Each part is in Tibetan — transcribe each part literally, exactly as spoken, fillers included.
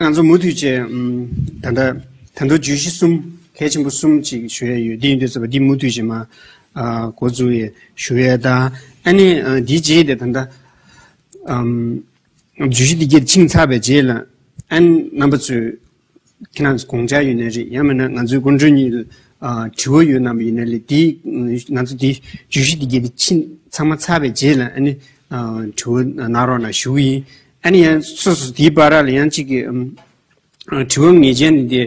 ང་ཚོ་མུ་མཐུད་བྱས་ཨམ། ད་ལྟ་ད་ལྟ་བརྗོད་གཞི་གསུམ་གལ་ཆེན་པོ་གསུམ་ཅིག་ཞུ་ཡས་ཡོད། འདི་ཡིན་དུས་ཙམ་པ་འདི་མུ་མཐུད་བྱས་མ་ཨ། འགོ་འཛུགས་ཡས་ཞུ་ཡས་དང་། ཨ་ནི་ཨ། འདིའི་རྗེས་དེ་ད་ལྟ་ཨམ། བརྗོད་གཞི་འདི་གྱད་ཕྱིན་ཚར་བའི་རྗེས་ལ་ཨ་ནི་རྣམ་པ་ཚོས་ཁྱེད་རང་ཚོ་དགོངས་འཆར་ཡོད་ན་རེད། ཡང་མིན་ན་ང་ཚོའི་སྐུ་མགྲོན་གཉིས་ལ་ཨ། དྲི་བ་ཡོད་གནང་བ་ཡིན་ན་ལས་འདི་ང་ཚོ་འདི་བརྗོད་གཞི་འདི་གྱད་ཕྱིན་ཚང་མ་ཚར་བའི་རྗེས་ལ་ཨ་ནི་ཨ། དྲི་བ་གནང་རོགས་གནང་ཞུ་གི་ཡིན། ཨ་ནི་ཡང་སོ་སོ་དེའི་བར་ལ་ཡང་གཅིག་གིས་ཨམ། དྲི་བ་ངེས་ཅན་དེ་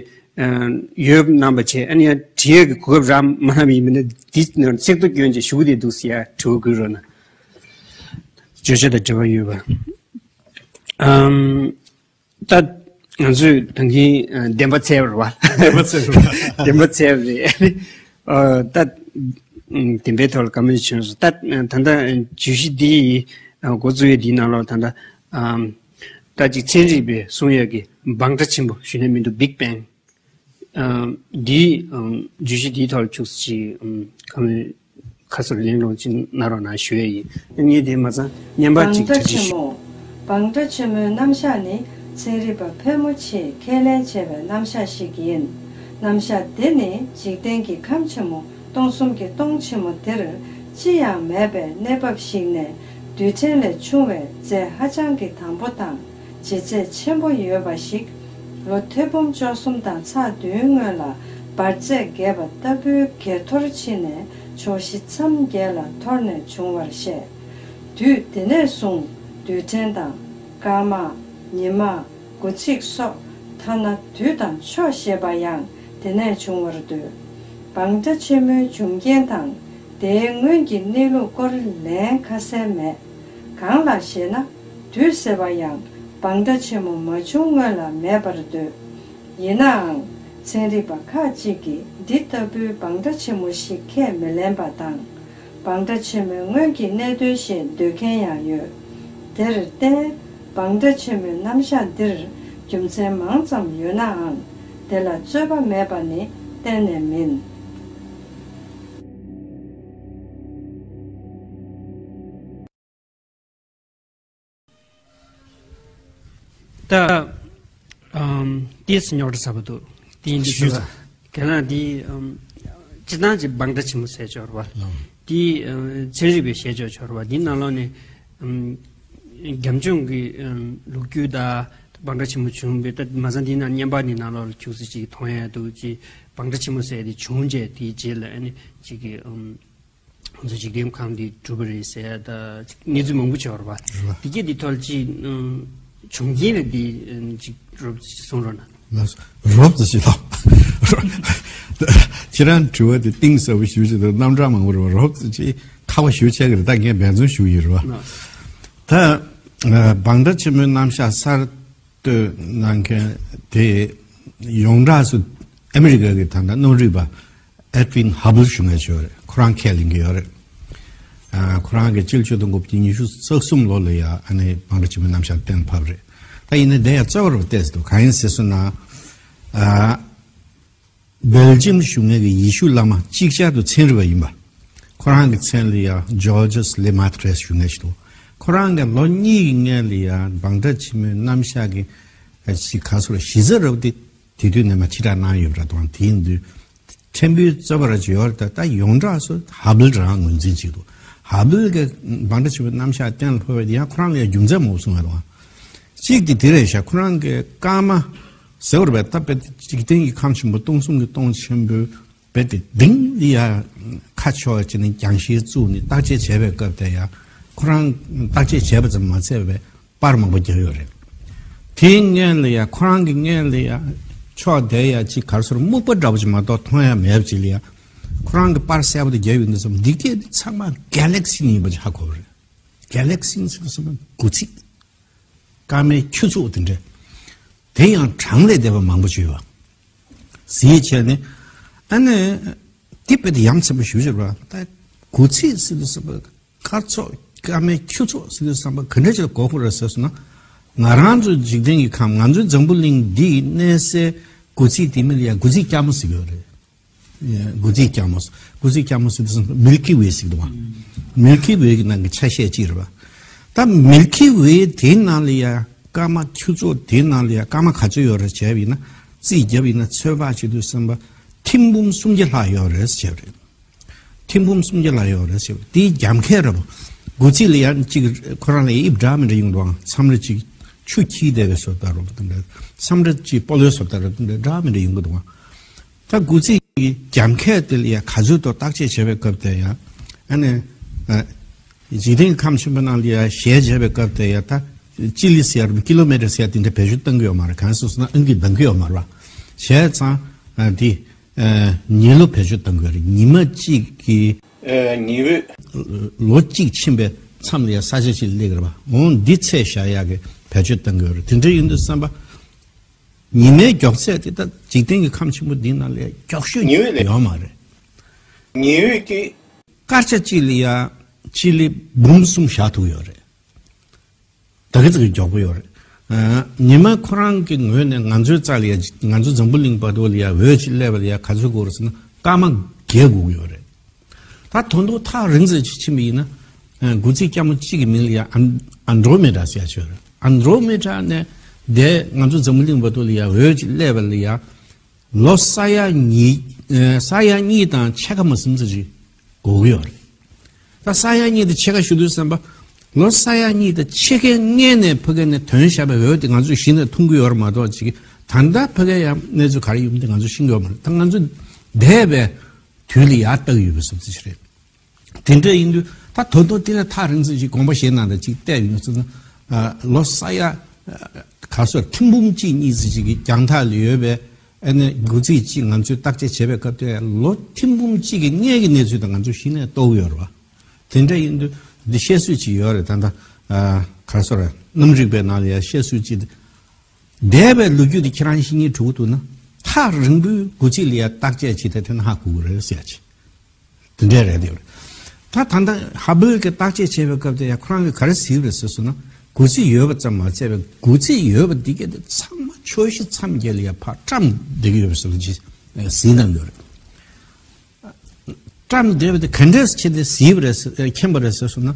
ཡོད་གནང་བ་བྱས། ཨ་ནི་ཡང་དྲི་ཡས་ཀྱི་གོ་སྐབས་རག་མ་གནང་བ་ཡིན་པ་ན་འདི་ཚིག་ཐོ་སྐྱོན་བྱས་ཞུ་གི་དེ་འདུག་ཟེར་ཡ་དྲི་བ་བཀོད་རོགས་གནང་། བརྗོད་བྱ་དང་འབྲེལ་བ་ཡོད་པ། ཨམ། ད་ང་ཚོས་ད་གིན་བདེན་པ་བཙལ་བ་རེད་བ། བདེན་པ་བཙལ་བ་རེད། བདེན་པ་བཙལ་བ་རེད། ཨ། ད་བདེན་པའི་ཐོག་ལ་བཀའ་མོལ་བྱུང་སོང་། ད་ད་ལྟ་བརྗོད་གཞི་འདི་ཡི་འགོ་འཛུགས་ཡས་འདིའི་ནང་ལོགས་ད་ལྟ་ཨམ། ད་ཅིག་ཚན་རིག་པས་གསུང་ཡས་ཀྱི་བང་སྒྲ་ཆེན་པོ་ཞུ་ན་མི་འདུག Big Bang། ཨམ། འདིའི་ཨམ། བརྗོད་གཞི་འདིའི་ཐོག་ལ་ཅིག་ཨམ། བཀའ་མོལ་ཁ་གསལ་གླེང་སློང་ཅིག་གནང་རོགས་གནང་ཞུ་ཡས་ཡིན། ངས་དེ་མ་ཚང་བརྙན་པར་བང་ཅིག་སྒྲ་གྲ་སྒྲིག་ཆེན་ཞུ། མོ། བང་སྒྲ་ཆེན་མོའི་རྣམ་གཞག་ནི་ཚན་རིག་པ་ཕལ་མོ་ཆེས་ཁས་ལེན་བྱས་པའི་རྣམ་གཞག་ཞིག་ཡིན། རྣམ་གཞག་འདི་ནི་འཇིག་རྟེན་གྱི་ཁམས་ཆེན་མོ་སྟོང་གསུམ་གྱི་སྟོང་ཆེན་མོ་འདིར་ཅི་ཡང་མེད་པའི་གནས་བབ་ཞིག་ནས་རྡུལ་ཕྲན་ལས་ཆུང་བའི་རྫས་ཧ་ཅང་གི་དྭངས་པོ་དང་ལྗིད་ཚད་ཆེན་པོ་ཡོད་པ་ཞིག་ལོ་ཐེར་འབུམ་བཅུ་གསུམ་དང་ཚེག་བདུན་སྔོན་ལ་འབར་རྫས་རྒྱས་པ་ལྟ་བུའི་གེ་འཐོར་ཕྱིན་ནས་ཕྱོགས་བཞི་མཚམས་བརྒྱད་ལ་འཐོར་ནས་བྱུང་བར་བཤད། དུས་དེ་ནས་བཟུང་རྡུལ་ཕྲན་དང་། སྐར་མ། ཉི་མ། དགུ་ཚིགས་སོགས། ཐ་ན་དུས་དང་ཕྱོགས་ཞེས་པ་ཡང་དེ་ནས་བྱུང་བར་འདོད། བང་སྒྲ་ཆེན་མོའི་བྱུང་རྐྱེན་དང་དེའི་སྔོན་གྱི་གནས་ལུགས་སྐོར་ལན་ཁ་གསལ་མེད། གང་ལགས་ཞེ་ན། དུས་ཟེར་བ་ཡང་བང་སྒྲ་ཆེན་མོ་མ་བྱུང་སྔོན་ལ་མེད་པར་འདོད། ཡིན་ནའང་། ཚན་རིག་པ་ཁག་ཅིག་གིས་འདི་ལྟ་བུའི་བང་སྒྲ་ཆེན་མོ་ཞིག་ཁས་མི་ལེན་པ་དང་། བང་སྒྲ་ཆེན་མོའི་སྔོན་གྱི་གནད་དོན་ཞེས་འདོད་མཁན་ཡང་ཡོད། དེར་བརྟེན། བང་སྒྲ་ཆེན་མོའི་རྣམ་གཞག་འདིར་རྒྱུ་མཚན་མང་ཙམ་ཡོད་ནའང་། དེ་ལ་རྩོད་པ་མེད་པ་ནི་གཏན་ནས་མིན། ད། ཨམ། ཏིས་རྙོག་དྲ་ཚ་པོ་འདུག་དེ་ཡིན་དུས་ཞུ་ཙམ་ལ། དེ་ན་དེ་ཨམ། སྤྱིར་བཏང་གི་བང་སྒྲ་ཆེན་མོ་ཟེར་ཆོག་རེད་བ། ལགས། དེ་ཨམ། ཚན་རིག་པས་བཤད་ཆོག་ཆོག་རེད་བ། དེ་ནང་ལོགས་ནས་ཨམ། རྒྱབ་ལྗོངས་ཀྱི་ཨམ། ལོ་རྒྱུས་དང་བང་སྒྲ་ཆེན་མོ་བྱུང་བའི། ད་མ་ཚང་དེ་ན་བརྙན་པར་ནི་ནང་ལོགས་ལ་ཁྱུག་ཙམ་ཅིག་མཐོང་ཡ་འདུག་ཅིག་བང་སྒྲ་ཆེན་མོ་ཟེར་དེ་བྱུང་རྗེས་དེའི་རྗེས་ལ་ཨ་ནི་ཅིག་གི་ཨམ། ང་ཚོ་འཇིག་རྟེན་ཁམས་འདི་གྲུབ་པ་རེད་ཟེར་ཡ་ད་གནས་ཚུལ་མང་པོ་བྱུང་བ་རེད་བ། རེད་བ། དེ་གས་འདི་ཐོག་ཅིག་ཨ། བྱུང་རྐྱེན་ལ་འདི་ཨ། ཅིག་རོབ་ཙམ་ཅིག་གསུང་རོགས་གནང་། ལགས་སོ། རོབ་ཙམ་ཅིག་ལགས། ཁྱེད་རང་དྲི་བ་དེ་གཏིང་ཟབ་པོ་ཞེ་པོ་ཅིག་དང་རྣམ་གྲངས་མང་པོ་རེད་བ། རོབ་ཙམ་ཅིག་ཁག་པོ་ཞེ་པོ་ཆགས་ཀྱི་རེད། ད་ངས་འབད་བརྩོན་ཞུ་ཡི་རེད་བ། ལགས། ད་ཨ། བང་སྒྲ་ཆེན་མོའི་རྣམ་གཞག་གསར་གཏོད་གནང་མཁན་དེ་ཡོངས་གྲགས་སུ་ཨ་མི་རི་ཀ་གི་ད་ལྟ་གནམ་རིག་པ་Edwin Hubble ཞུ་མཁན་ཞིག་ཡོད་རེད། ཁོ་རང་ཁས་ལེན་གྱི་ཡོད་རེད། ཨ། ཁོ་རང་གིས་སྤྱི་ལོ་ཆིག་སྟོང་དགུ་བརྒྱ་ཉི་ཤུ་རྩ་གསུམ་ལོ་ལ་ཡ་ཨ་ནི་བང་སྒྲ་ཆེན་མོའི་རྣམ་གཞག་གཏན་ཕབ་རེད། ད་ཡིན་ན་དེ་ཡང་རྩ་བ་རུ་བལྟས་སུ་འདུག་གང་ཡིན་ཟེར་སོང་ན། ཨ། སྦེལ་ཇམ་ཞུ་མཁན་གྱི་ཡེ་ཤུ་བླ་མ་ཅིག་ཅར་དུ་ཚན་རིག་པ་ཡིན་པ། ཁོ་རང་གི་མཚན་ལ་ཡ་Georges Lemaitre ཞུ་མཁན་ཞིག་འདུག་ཁོ་རང་གིས་ལོ་གཉིས་ཀྱི་སྔོན་ལ་ཡ་བང་སྒྲ་ཆེན་མོའི་རྣམ་གཞག་གི་ཅིག་ག་ཚོད་གཞི་རྩ་རབ་དེ་དེ་དུས་ནས་མ་ཕྱི་དྲགས་གནང་ཡོད་པ་འདྲ་དང་། དེ་ཡིན་དུས་ཕྲན་བུའི་རྩོད་པ་ར་ཅིག་ཡོད་རེད། ད་ཡོངས་གྲགས་སུ་ཧ་བྷལ་རང་ངོས་འཛིན་བྱེད་འདུག་ཧ་བྷལ་གྱི་བང་སྒྲ་ཆེན་མོའི་རྣམ་གཞག་གཏན་ལ་ཕབ་པ་དེ་ཡང་ཁོ་རང་ལ་ཡང་རྒྱུ་མཚན་མང་པོ་གསུངས་ཡོད་རེད་བ། གཅིག་དེ་དེ་རེད་ཤག་ཁོ་རང་གི་སྐར་མ་ཟེར་བ་རེད་པས། ད་དཔེ་འཇིག་རྟེན་གྱི་ཁམས་ཆེན་པོ་སྟོང་གསུམ་གྱི་སྟོང་ཆེན་པོའི་དཔེ་དེ་གདིང་འདི་ཡ་ཁ་ཕྱོགས་བྱས་ནས་རྒྱང་ཤེལ་བཙུགས་ནས་བརྟག་དཔྱད་བྱས་པའི་སྐབས་དེ་ཡ་ཁོ་རང་བརྟག་དཔྱད་བྱས་པ་ཙམ་མ་ཚད་པའི་པར་མང་པོ་རྒྱག་ཡོད་རེད། དེའི་སྔོན་ལ་ཡ་ཁོ་རང་གི་སྔོན་ལ་ཡ་ཕྱོགས་དེ་ཡ་ཅིག་ག་རེ་ཟེར་སྨུག་པ་འདྲ་པོ་ཅིག་མ་གཏོགས་མཐོང་ཡ་མེད་པ་ཅིག་ལ་ཡ་ཁོ་རང་གི་པར་གསལ་པོ་དེ་རྒྱག་ཡོད་འདུག་བསམ། འདི་སྐད་དེ་ཚང་མ་གེ་ལེག་སི་ཡིན་པ་ཅིག་ཧ་གོ་བ་རེད། གེ་ལེག་སི་ཟེར་བ་ཟེར་ན་དགུ་ཚིགས། སྐར་མའི་ཁྱུ་ཚོགས་དེ་འདྲ། དེ་ཡང་གྲངས་ལས་འདས་པ་མང་པོ་ཅིག་ཡོད་པ། གཟིགས་བྱས་ནས་ཨ་ནི་དེ་དཔེ་དེ་ཡ་མཚན་པོ་ཞེ་པོ་ཅིག་རེད་པ། ད་དགུ་ཚིགས་ཟེར་དུས་ཙམ་པ་སྐར་ཚོགས། སྐར་མའི་ཁྱུ་ཚོགས་ཟེར་དུས་ཙམ་པ་ག་འདྲ་ཅིག་ལ་གོ་དགོས་རེད་ཟེར་སོང་ན། ང་རང་ཚོ་འཇིག་རྟེན་གྱི་ཁམས། ང་ཚོའི་འཛམ་བུ་གླིང་འདིའི་གནས་སའི་དགུ་ཚིགས་དེ་མིན་ལ་ཡ་དགུ་ཚིགས་སྐྱ་མོ་ཟེར་གྱི་ཡོད་རེད། དགུ་ཚིགས་སྐྱ་མོ། དགུ་ཚིགས་སྐྱ་མོ་ཟེར་དུས་ཙམ་པ་མིལ་ཀི་ཝེ་ཟེར་གྱི་འདུག་བ། མིལ་ཀི་ཝེ་གི་ནང་གི་ཆ་ཤས་གཅིག་རེད་པ། ད་མིལ་ཀི་ཝེ་དེའི་ནང་ལ་ཡ་ སྐར་མ་ཁྱུ་ཚོགས་དེའི་ནང་ལ་ཡང་སྐར་མ་ག་ཚོད་ཡོད་རེད་བྱས་པ་ཡིན་ན། རྩིས་བརྒྱབ་ཡིན་ན་ཚོད་དཔག་བྱེད་དུས་ཙམ་པ་ཐེར་འབུམ་སུམ་བརྒྱ་ལྷག་ཡོད་རེད་བྱས་པ་རེད། ཐེར་འབུམ་སུམ་བརྒྱ་ལྷག་ཡོད་རེད་བྱས་པ་དེའི་རྒྱབ་འགལ་རེད་པ། སྒོ་རྩིས་ལ་ཡང་གཅིག་ཁོ་རང་ལ་དབྱིབས་འདྲ་མི་འདྲ་ཡོང་འདུག་ཨང་། མཚམས་རེ་གཅིག་ཆུ་འཁྱིལ་བསྡད་པའི་བཟོ་ལྟ་རུ་དེ་འདྲ། མཚམས་རེ་གཅིག་སྤོ་ལོའི་བཟོ་ལྟ་རུ་དེ་འདྲ་འདྲ་མི་འདྲ་ཡོང་གི་འདུག་ཨང་། ད་སྒོ་རྩིས་ཀྱི་རྒྱབ་འགལ་དེ་ལ་ཡང་ག་ཚོད་དུ་བརྟག་དཔྱད་བྱས་པའི་སྐབས་དེ་ཡང་། ཨ་ནི་ཨ། འཇིག་རྟེན་ཁམས་ཆེན་པོ་ནང་ལ་ཡང་ཞལ་བྱས་པའི་སྐབས་དེ་ཡང་ད་སྤྱི་ལེ་ཟེར་ཡ་རུ་ཀི་ལོ་མི་ཊར་ཟེར་ཡ་དེ་འདྲ་བེད་སྤྱོད་གཏང་གི་ཡོད་མ་རེད། གང་ཟེར་སོང་ན་ཨང་ཀི་འདང་གི་ཡོད་མ་རེད་པ། བྱས་ཙང་ཨ། འདི་ཨ། ཉི་ལོ་བེད་སྤྱོད་གཏང་གི་ཡོད་རེད། ཉི་མ་གཅིག་གི་ཨ། ཉི་འོད། ལོ་གཅིག་ཕྱིན་པའི་མཚམས་ལ་ཡང་ས་ཆ་གཅིག་སླེབས་ཀྱི་རེད་པ། འོང་འདི་ཚད་བཞག་ཡག་གི་བེད་སྤྱོད་གཏང་གི་ཡོད་རེད། དེ་འདྲ་ཡིན་དུས་ཙམ་པ། ཉི་མའི་མགྱོགས་ཚད་དེ་ད་འཇིག་རྟེན་གྱི་ཁམས་ཆེན་པོ་འདི་ནང་ལ་མགྱོགས་ཤོས་ཉི་འོད་ལས་ཡོད་མ་རེད། ཉི་འོད་ཀྱི་སྐར་ཆ་གཅིག་ལ་ཡ་སྤྱི་ལེ་འབུམ་གསུམ་བཞག་ཐུབ་ཡོད་རེད། ད་ག་ཙམ་མགྱོགས་པོ་ཡོད་རེད། ཨ། ཉི་མ་ཁོ་རང་གི་ངོས་ནས་ང་ཚོའི་རྩ་ལ་ཡ་ང་ཚོ་འཛམ་བུ་གླིང་བར་དུ་ལ་ཡ་འོད་ཅིག་སླེབས་པ་ལ་ཡ་ག་ཚོད་འགོར་ཟེར་ན་སྐར་མ་བརྒྱད་འགོར་གྱི་ཡོད་རེད། ད་ད་དུང་ཐག་རིང་ཙམ་ཅིག་ཕྱིན་པ་ཡིན་ན། ཨ། སྒོ་རྩིས་སྐྱ་མོ་གཅིག་གི་མིང་ལ་ཡ་ཨན་ཨན་ཌྲོ་མེ་ཌ་ཟེར་ཡ་ཅིག་ཡོད་རེད། ཨན་ཌྲོ་མེ་ཌ་ནས་དེ་ང་ཚོ་འཛམ་བུ་གླིང་བར་དུ་ལ་ཡ་འོད་ཅིག་སླེབས་པ་ལ་ཡ་ལོ་ས་ཡ་གཉིས། ཨ། ས་ཡ་གཉིས་དང་ཕྱེད་ཀ་མ་ཟིན་ཙམ་ཅིག་འགོར་གྱི་ཡོད་རེད། ད་ས་ཡ་གཉིས་དང་ཕྱེད་ཀ་ཞུ་དུས་ཙམ་པ། ལོ་ས་ཡ་གཉིས་དང་ཕྱེད་ཀའི་སྔོན་ནས་ཕ་གི་ནས་ཐོན་བཞག་པའི་འོད་དེ་ང་ཚོས་གཞི་ནས་མཐོང་གི་ཡོད་རེད་མ་གཏོགས་ཅིག་ད་ལྟ་ཕ་གི་ཡང་གནས་ཚུལ་ག་རེ་ཡོད་མིན་དེ་ང་ཚོས་ཤེས་ཀྱི་ཡོད་མ་རེད། ད་ང་ཚོ་འདས་པའི་དུས་ལ་ཡར་ལྟ་གི་ཡོད་པའི་བཟོ་འདྲ་ཅིག་རེད། དེ་འདྲ་ཡིན་དུས་ད་ད་དུང་དེ་ལས་ཐག་རིང་ཙམ་ཅིག་དགོངས་པ་བཞེས་གནང་དང་ཅིག་བལྟས་ཡོང་ཙང་། ཨ། ལོ་ས་ཡ་ཨ། ག་སོ་ཐེར་འབུམ་གཅིག་གཉིས་ཙམ་ཅིག་གི་རྒྱང་ཐག་ལ་ཡོད་པའི་ཨ་ནི་སྒོ་རྩིས་ཅིག་ང་ཚོས་བརྟག་དཔྱད་བྱས་པའི་སྐབས་དེ་ལོ་ཐེར་འབུམ་གཅིག་གི་སྔོན་གྱི་གནས་ཚུལ་དང་ང་ཚོས་གཞི་ནས་རྟོགས་ཀྱི་ཡོད་རེད་པ། དེ་འདྲ་ཡིན་དུས་འདི་བཤད་སྲོལ་ཅིག་ཡོད་རེད། ད་ལྟ་ཨ། ག་སོ་རེད། གནམ་རིག་པའི་ནང་ལ་ཡང་བཤད་སྲོལ་ཅིག་འདས་པའི་ལོ་རྒྱུས་དེ་ཁྱེད་རང་བཤེས་གཉེན་གྲུབ་འདུག་ན་ཐག་རིང་པོའི་སྒོ་རྩིས་ལ་ཡང་བརྟག་དཔྱད་བྱེད་ཐབས་ཐོན་ན་ཧ་གོ་གི་རེད་ཟེར་ཡ་ཅིག་དེ་འདྲ་རེད་དེ་རེད། ད་ད་ལྟ་ཧ་བལ་གྱིས་བརྟག་དཔྱད་བྱས་པའི་སྐབས་དེ་ཡང་ཁོ་རང་གིས་ག་རེ་གཟིགས་པ་རེད་ཟེར་སོང་ན། སྒོ་རྩིས་ཡོད་པ་ཙམ་མ་ཟད་པའི་སྒོ་རྩིས་ཡོད་པ་འདི་གས་དེ་ཚང་མ་ཕྱོགས་བཞི་མཚམས་བརྒྱད་ལ་ཡང་ཕར་བཀྲམ་བསྡད་ཀྱི་ཡོད་པ་བཟོ་འདྲ་ཅིག་གཟིགས་གནང་གི་ཡོད་རེད། བཀྲམ་བསྡད་པ་དེ་ག་འདྲས་བྱས་ཏེ་གཟིགས་པ་རེད་ཟེར། མཁྱེན་པ་རེད་ཟེར་སོང་ན།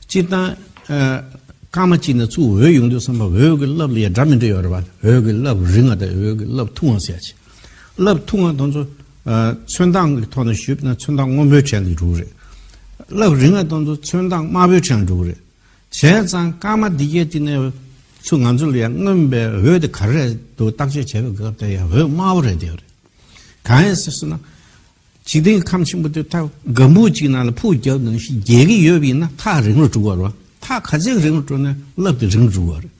སྤྱིར་བཏང་། ཨ། སྐར་མ་གཅིག་ནས་ཚུར་འོད་ཡོང་དུས་ཙམ་པ་འོད་ཀྱི་རླབས་ལ་ཡང་འདྲ་མི་འདྲ་ཡོད་རེད་པ། འོད་ཀྱི་རླབས་རིང་བ་དང་འོད་ཀྱི་རླབས་ཐུང་བ་ཟེར་ཡ་ཅིག་རླབས་ཐུང་བ་དེ་ཚོ། ཨ། ཚོན་མདངས་ཀྱི་ཐོག་ནས་ཞུས་པ་ན་ཚོན་མདངས་སྔོན་པོའི་གྲས་ལ་འགྲོ་གི་རེད། རླབས་རིང་བ་དེ་ཚོ་ཚོན་མདངས་དམར་པོའི་གྲས་ལ་འགྲོ་གི་རེད། བྱས་ཙང་སྐར་མ་འདི་གས་དེ་ནས་ཚུར་ང་ཚོ་ལ་ཡང་མངོན་པའི་འོད་དེ་ག་རེ་རེད་འདུག་བརྟག་དཔྱད་བྱས་པའི་སྐབས་དེ་ཡང་འོད་དམར་པོ་རེད་བསྡད་ཡོད་རེད། གང་ཡིན་ཟེར་སོང་ན། འཇིག་རྟེན་གྱི་ཁམས་ཆེན་པོ་དེ་ཐག་སྒམ་པོ་གཅིག་ནང་ལ་ཕུག་བརྒྱབ་ནང་བཞིན་རྒྱས་ཀྱི་ཡོད་པ་ཡིན་ན་ཐག་རིང་རུ་འགྲོ་གི་རེད་པ། ཐག་ག་ཚད་རིང་རུ་འགྲོ་ན་རླབས་དེ་རིང་རུ་འགྲོ་གི་རེད།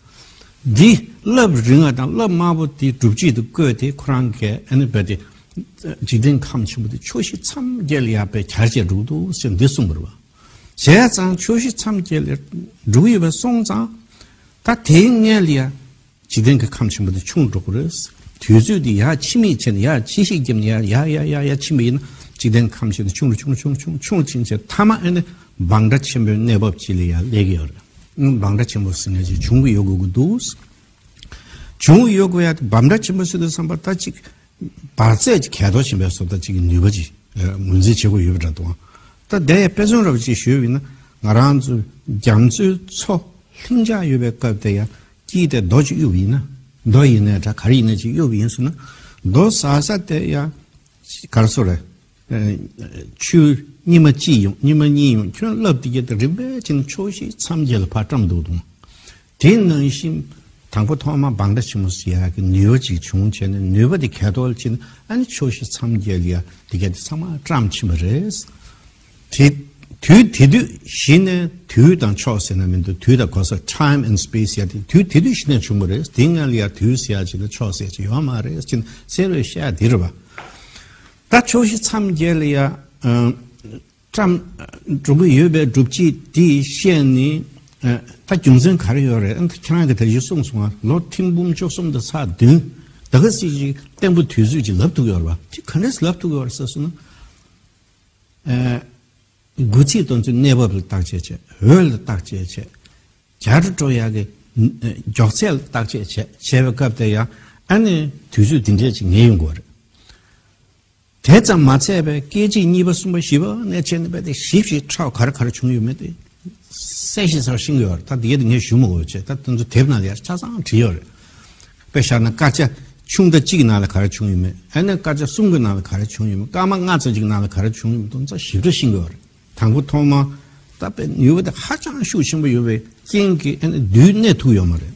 འདི་རླབས་རིང་བ་དང་རླབས་དམར་པོ་དེ་སྒྲུབ་བྱེད་དུ་བཀོད་དེ་ཁོ་རང་གིས་ཨ་ནི་རྦད་དེ་འཇིག་རྟེན་ཁམས་ཆེན་པོ་དེ་ཕྱོགས་བཞི་མཚམས་བརྒྱད་ལ་ཡར་རྦད་གྱར་བྱས་འགྲོ་གི་འདུག་ཟེར་འདི་གསུངས་པ་རེད་པ། བྱས་ཙང་ཕྱོགས་བཞི་མཚམས་བརྒྱད་ལ་འགྲོ་གི་ཡོད་པ་སོང་ཙང་། ད་དེའི་སྔོན་ལ་ཡ། འཇིག་རྟེན་གྱི་ཁམས་ཆེན་པོ་དེ་ཆུང་འགྲོ་གི་རེད། དུས་ཚོད་དེ་ཡར་ཕྱི་མིག་བྱས་ནས་ཡར་ཕྱི་ཤིག་བརྒྱབ་ནས་ཡར་ཡར་ཡར་ཡར་ཕྱིན་པ་ཡིན་ན་འཇིག་རྟེན་ཁམས་ཆེན་པོ་དེ་ཆུང་རུ་ཆུང་རུ་ཆུང་རུ་ཆུང་རུ་ཆུང་རུ་ཕྱིན་བྱས་མཐའ་མ་ཨེ་ནི་བང་སྒྲ་ཆེན་པོའི་གནས་བབ་ཅིག་ལ་ཡར་སླེབས་ཀྱི་ཡོད་རེད། ཨང་། བང་སྒྲ་ཆེན་པོ་ཟེར་མཁན་ཅིག་བྱུང་གི་ཡོད་དགོས་ཀྱི་འདུག་བྱུང་གི་ཡོད་དགོས་ཡ་དེ་བང་སྒྲ་ཆེན་པོ་ཟེར་དུས་ཙམ་པ་ད་ཅིག་འབར་རྫས་ཀྱི་གས་གཏོར་ཆེན་པོའི་བཟོ་ལྟ་ཅིག་གི་ནུས་པ་ཅིག་ངོས་འཛིན་བྱེད་དགོས་ཡོད་པ་འདྲ་འདུག་ད་དེ་ཡ་དཔེ་མཚོན་རབ་ཅིག་ཞུས་པ་ཡིན་ན་ང་རང་ཚོ་རྒྱ་མཚོའི་མཚོ་ལྷིང་འཇགས་ཡོད་པའི་སྐབས་དེ་ཡ། དཀྱིལ་དེ་རྡོ་ཅིག་གཡུགས་པ་ཡིན་ན། རྡོ་ཡིན་ནའི་འདྲ་ག་རེ་ཡིན་ནའི་ཅིག་གཡུགས་པ་ཡིན་ཟེར་ན། རྡོ་ཟ་ས་དེ་ཡང་ག་རེ་ཟེར་རེད། ཨ། ཆུ་སྙེ་མ་གཅིག་ཡོང་སྙེ་མ་གཉིས་ཡོང་ཁྱོན་རླབས་དེ་གྱད་དེ་རིམ་པས་བྱས་ནས་ཕྱོགས་བཞི་མཚམས་བརྒྱད་ལ་ཕར་བཀྲམ་འདུག་དང་། དེ་ནང་བཞིན་དང་པོ་ཐོག་མ་བང་སྒྲ་ཆེན་མོ་ཟེར་ཡག་གི་ནུས་པ་ཅིག་བྱུང་བྱས་ནས་ནུས་པ་དེ་གས་གཏོར་བྱས་ནས་ཨ་ནི་ཕྱོགས་བཞི་མཚམས་བརྒྱད་ལ་ཡ་དེ་གྱད་དེ་ཚང་མ་བཀྲམ་ཕྱིན་པ་རེད། དེ། དུས་དེ་དུས་གཞི་ནས་དུས་དང་ཕྱོགས་ཟེར་ན་མི་འདུག་དུས་དང་གོ་ས་time and space ཡ་དེ་དུས་དེ་དུས་གཞི་ནས་བྱུང་བ་རེད། དེ་སྔ་ལ་ཡ་དུས་ཟེར་ཡ་ཅིག་དང་ཕྱོགས་ཟེར་ཡ་ཅིག་ཡོད་མ་རེད་ཅེས་གསལ་བའི་བཤད་དེ་རེད་པ། ད་ཕྱོགས་བཞི་མཚམས་བརྒྱད་ལ་ཡ་ཨ་བཀྲམ་འགྲོ་གི་ཡོད་པའི་སྒྲུབ་བྱེད་དེ་བཤད་ནས་ཨ་ད་རྒྱུ་མཚན་ག་རེ་ཡོད་རེད། ཨ་ཁྱེད་རང་གིས་ད་གཞི་གསུངས་སོང་ང་། ལོ་ཐེར་འབུམ་བཅུ་གསུམ་དང་ཚེག་བདུན་ད་ག་ཟེ་ཅིག་བརྟན་པོ་དུས་ཚོད་ཅིག་ལབ་ཐུབ་ཀྱི་ཡོད་རེད་པ། དེ་ག་འདྲས་ལབ་ཐུབ་ཀྱི་ཡོད་རེད་ཟེར་སོང་ན། ཨ། སྒོ་རྩིས་དེ་ཚོའི་གནས་བབ་ལ་བརྟག་དཔྱད་བྱས། འོད་ལ་བརྟག་དཔྱད་བྱས། རྒྱ་རུ་འགྲོ་ཡག་གི་མགྱོགས་ཚད་ལ་བརྟག་དཔྱད་བྱས་བྱས་པའི་སྐབས་དེ་ཡང་ཨ་ནི་དུས་ཚོད་འདི་འདྲས་ཅིག་ངེས་ཡོང་དགོས་རེད། དེ་ཙམ་མ་ཚད་པའི་སྐད་ཅིག་གཉིས་པ་གསུམ་པ་བཞི་པ་ནས་བྱས་ནས་རྦད་དེ་ཞིབ་ཞིབ་ཁྲ་བ་ག་རེ་ག་རེ་བྱུང་ཡོད་མེད་དེ། གསལ་ཞིང་གསལ་བར་ཤེས་ཀྱི་ཡོད་རེད། ད་དེ་ཡས་དེ་ངས་ཞུ་མི་དགོས་བྱས། ད་དེ་ཚོ་དེབ་ནང་ལ་ཡར་ཆ་ཚང་བྲིས་ཡོད་རེད། དཔེ་བཞག་ན་སྐར་ཆ་ཆུང་མཐའ་གཅིག་གི་ནང་ལ་ག་རེ་བྱུང་ཡོད་མེད། ཨ་ནི་སྐར་ཆ་གསུམ་གྱི་ནང་ལ་ག་རེ་བྱུང་ཡོད་མེད། སྐར་མ་ལྔ་ཙམ་ཅིག་ནང་ལ་ག་རེ་བྱུང་ཡོད་མེད། དེ་ཚོ་ཞིབ་ཕྲ་ཤེས་ཀྱི་ཡོད་རེད། དང་པོ་ཐོག་མ་ད་དཔེ་ནུས་པ་དེ་ཧ་ཅང་ཤུགས་ཆེན་པོ་ཡོད་པའི་རྐྱེན་གྱིས་ཨ་ནི་དུས་གནས་ཐུབ་ཡོད་མ་རེད།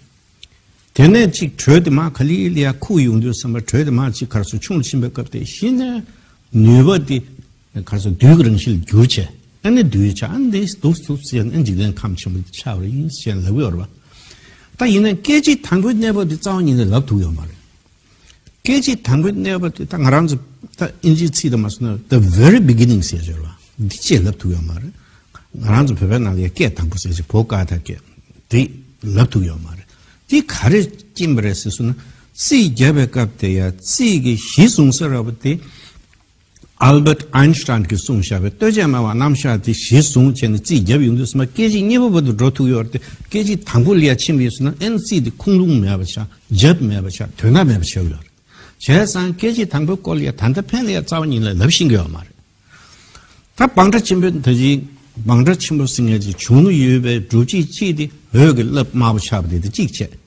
དེ་ནས་ཅིག་དྲོད་དེ་མར་ག་ལེ་ལེ་ཡར་ཁུག་ཡོང་དུས་ཙམ་པ། དྲོད་དེ་མར་ཅིག་ག་རེ་ཟེར་ཆུང་རུ་ཕྱིན་པའི་སྐབས་དེ་གཞི་ནས་ནུས་པ་དེ་ག་རེ་ཟེར་རྡུལ་གྱི་རང་བཞིན་ལ་འགྱུར་བྱས། ཨ་ནི་རྡུལ་ཆགས། ཨ་ནི་དེ་སྡུག་སྡུག་ཟེར་ནས་འཇིག་རྟེན་ཁམས་ཆེན་པོ་དེ་ཆགས་པ་ཡིན་ཟེར་ལབ་ཡོད་རེད་པ། ད་ཡིན་ན་སྐད་ཅིག་དང་པོའི་གནས་བབ་དེ་རྩ་བ་ཉིད་ནས་ལབ་ཐུབ་ཡོད་མ་རེད། སྐད་ཅིག་དང་པོའི་གནས་བབ་དེ་ད་ང་རང་ཚོ་ད་ཨིན་ཇིའི་ཚིག་དེ་མ་སོང་ན་the very beginning ཟེར་ཡོད་རེད་པ། འདི་ཅེས་ལབ་ཐུབ་ཡོད་མ་རེད། ང་རང་ཚོ་བོད་པའི་ནང་ལ་ཡ་སྐད་དང་པོ་ཟེར་ཅིག་བོ་ཀ་ད་སྐད་དེ་ལབ་ཐུབ་ཡོད་མ་རེད། དེ་ག་རེ་རྐྱེན་པ་རེད་ཟེར་སོང་ན། རྩིས་བརྒྱབ་པའི་སྐབས་དེ་ཡ་རྩིས་ཀྱི་གཞི་བཟུང་ས་ར་བ་དེ་ཨལ་བྷར་ཊི་ཨན་ཤི་ཊན་གྱིས་གསུངས་བཞག་པའི་ལྟོས་བཅས་སྨྲ་བའི་རྣམ་གཞག་དེ་གཞི་བཟུང་བྱས་ནས་རྩིས་བརྒྱབ་ཡོང་དུས་ཙམ་པ་སྐད་ཅིག་གཉིས་པ་བར་དུ་འགྲོ་ཐུབ་ཡོད་རེད་དེ། སྐད་ཅིག་དང་པོ་ལ་ཡ་ཕྱིན་པ་ཡིན་སོང་ན་ཨ་ནི་རྩིས་དེ་ཁུངས་ལུང་མེད་པ་ཆགས། རྒྱབ་མེད་པ་ཆགས། དོན་དག་མེད་པ་ཆགས་ཡོད་རེད། བྱས་ཙང་སྐད་ཅིག་དང་པོའི་སྐོར་ལ་ཡ་ད་ལྟ་ཕན་ལ་ཡ་རྩ་བ་ཉིད་ནས་ལབ་ཤེས་ཀྱི་ཡོད་མ་རེད། ད་བང་སྒྲ་ཆེན་པོ་ད་ཅིག་བང་སྒྲ་ཆེན་པོ་ཟེར་མཁན་ཅིག་བྱུང་ཡོད་པའི་སྒྲུབ་བྱེད་གཅིག་དེ་འོད་ཀྱི་རླབས་དམར་པོ་ཆགས་པ་དེ་དེ་གཅིག་བྱས།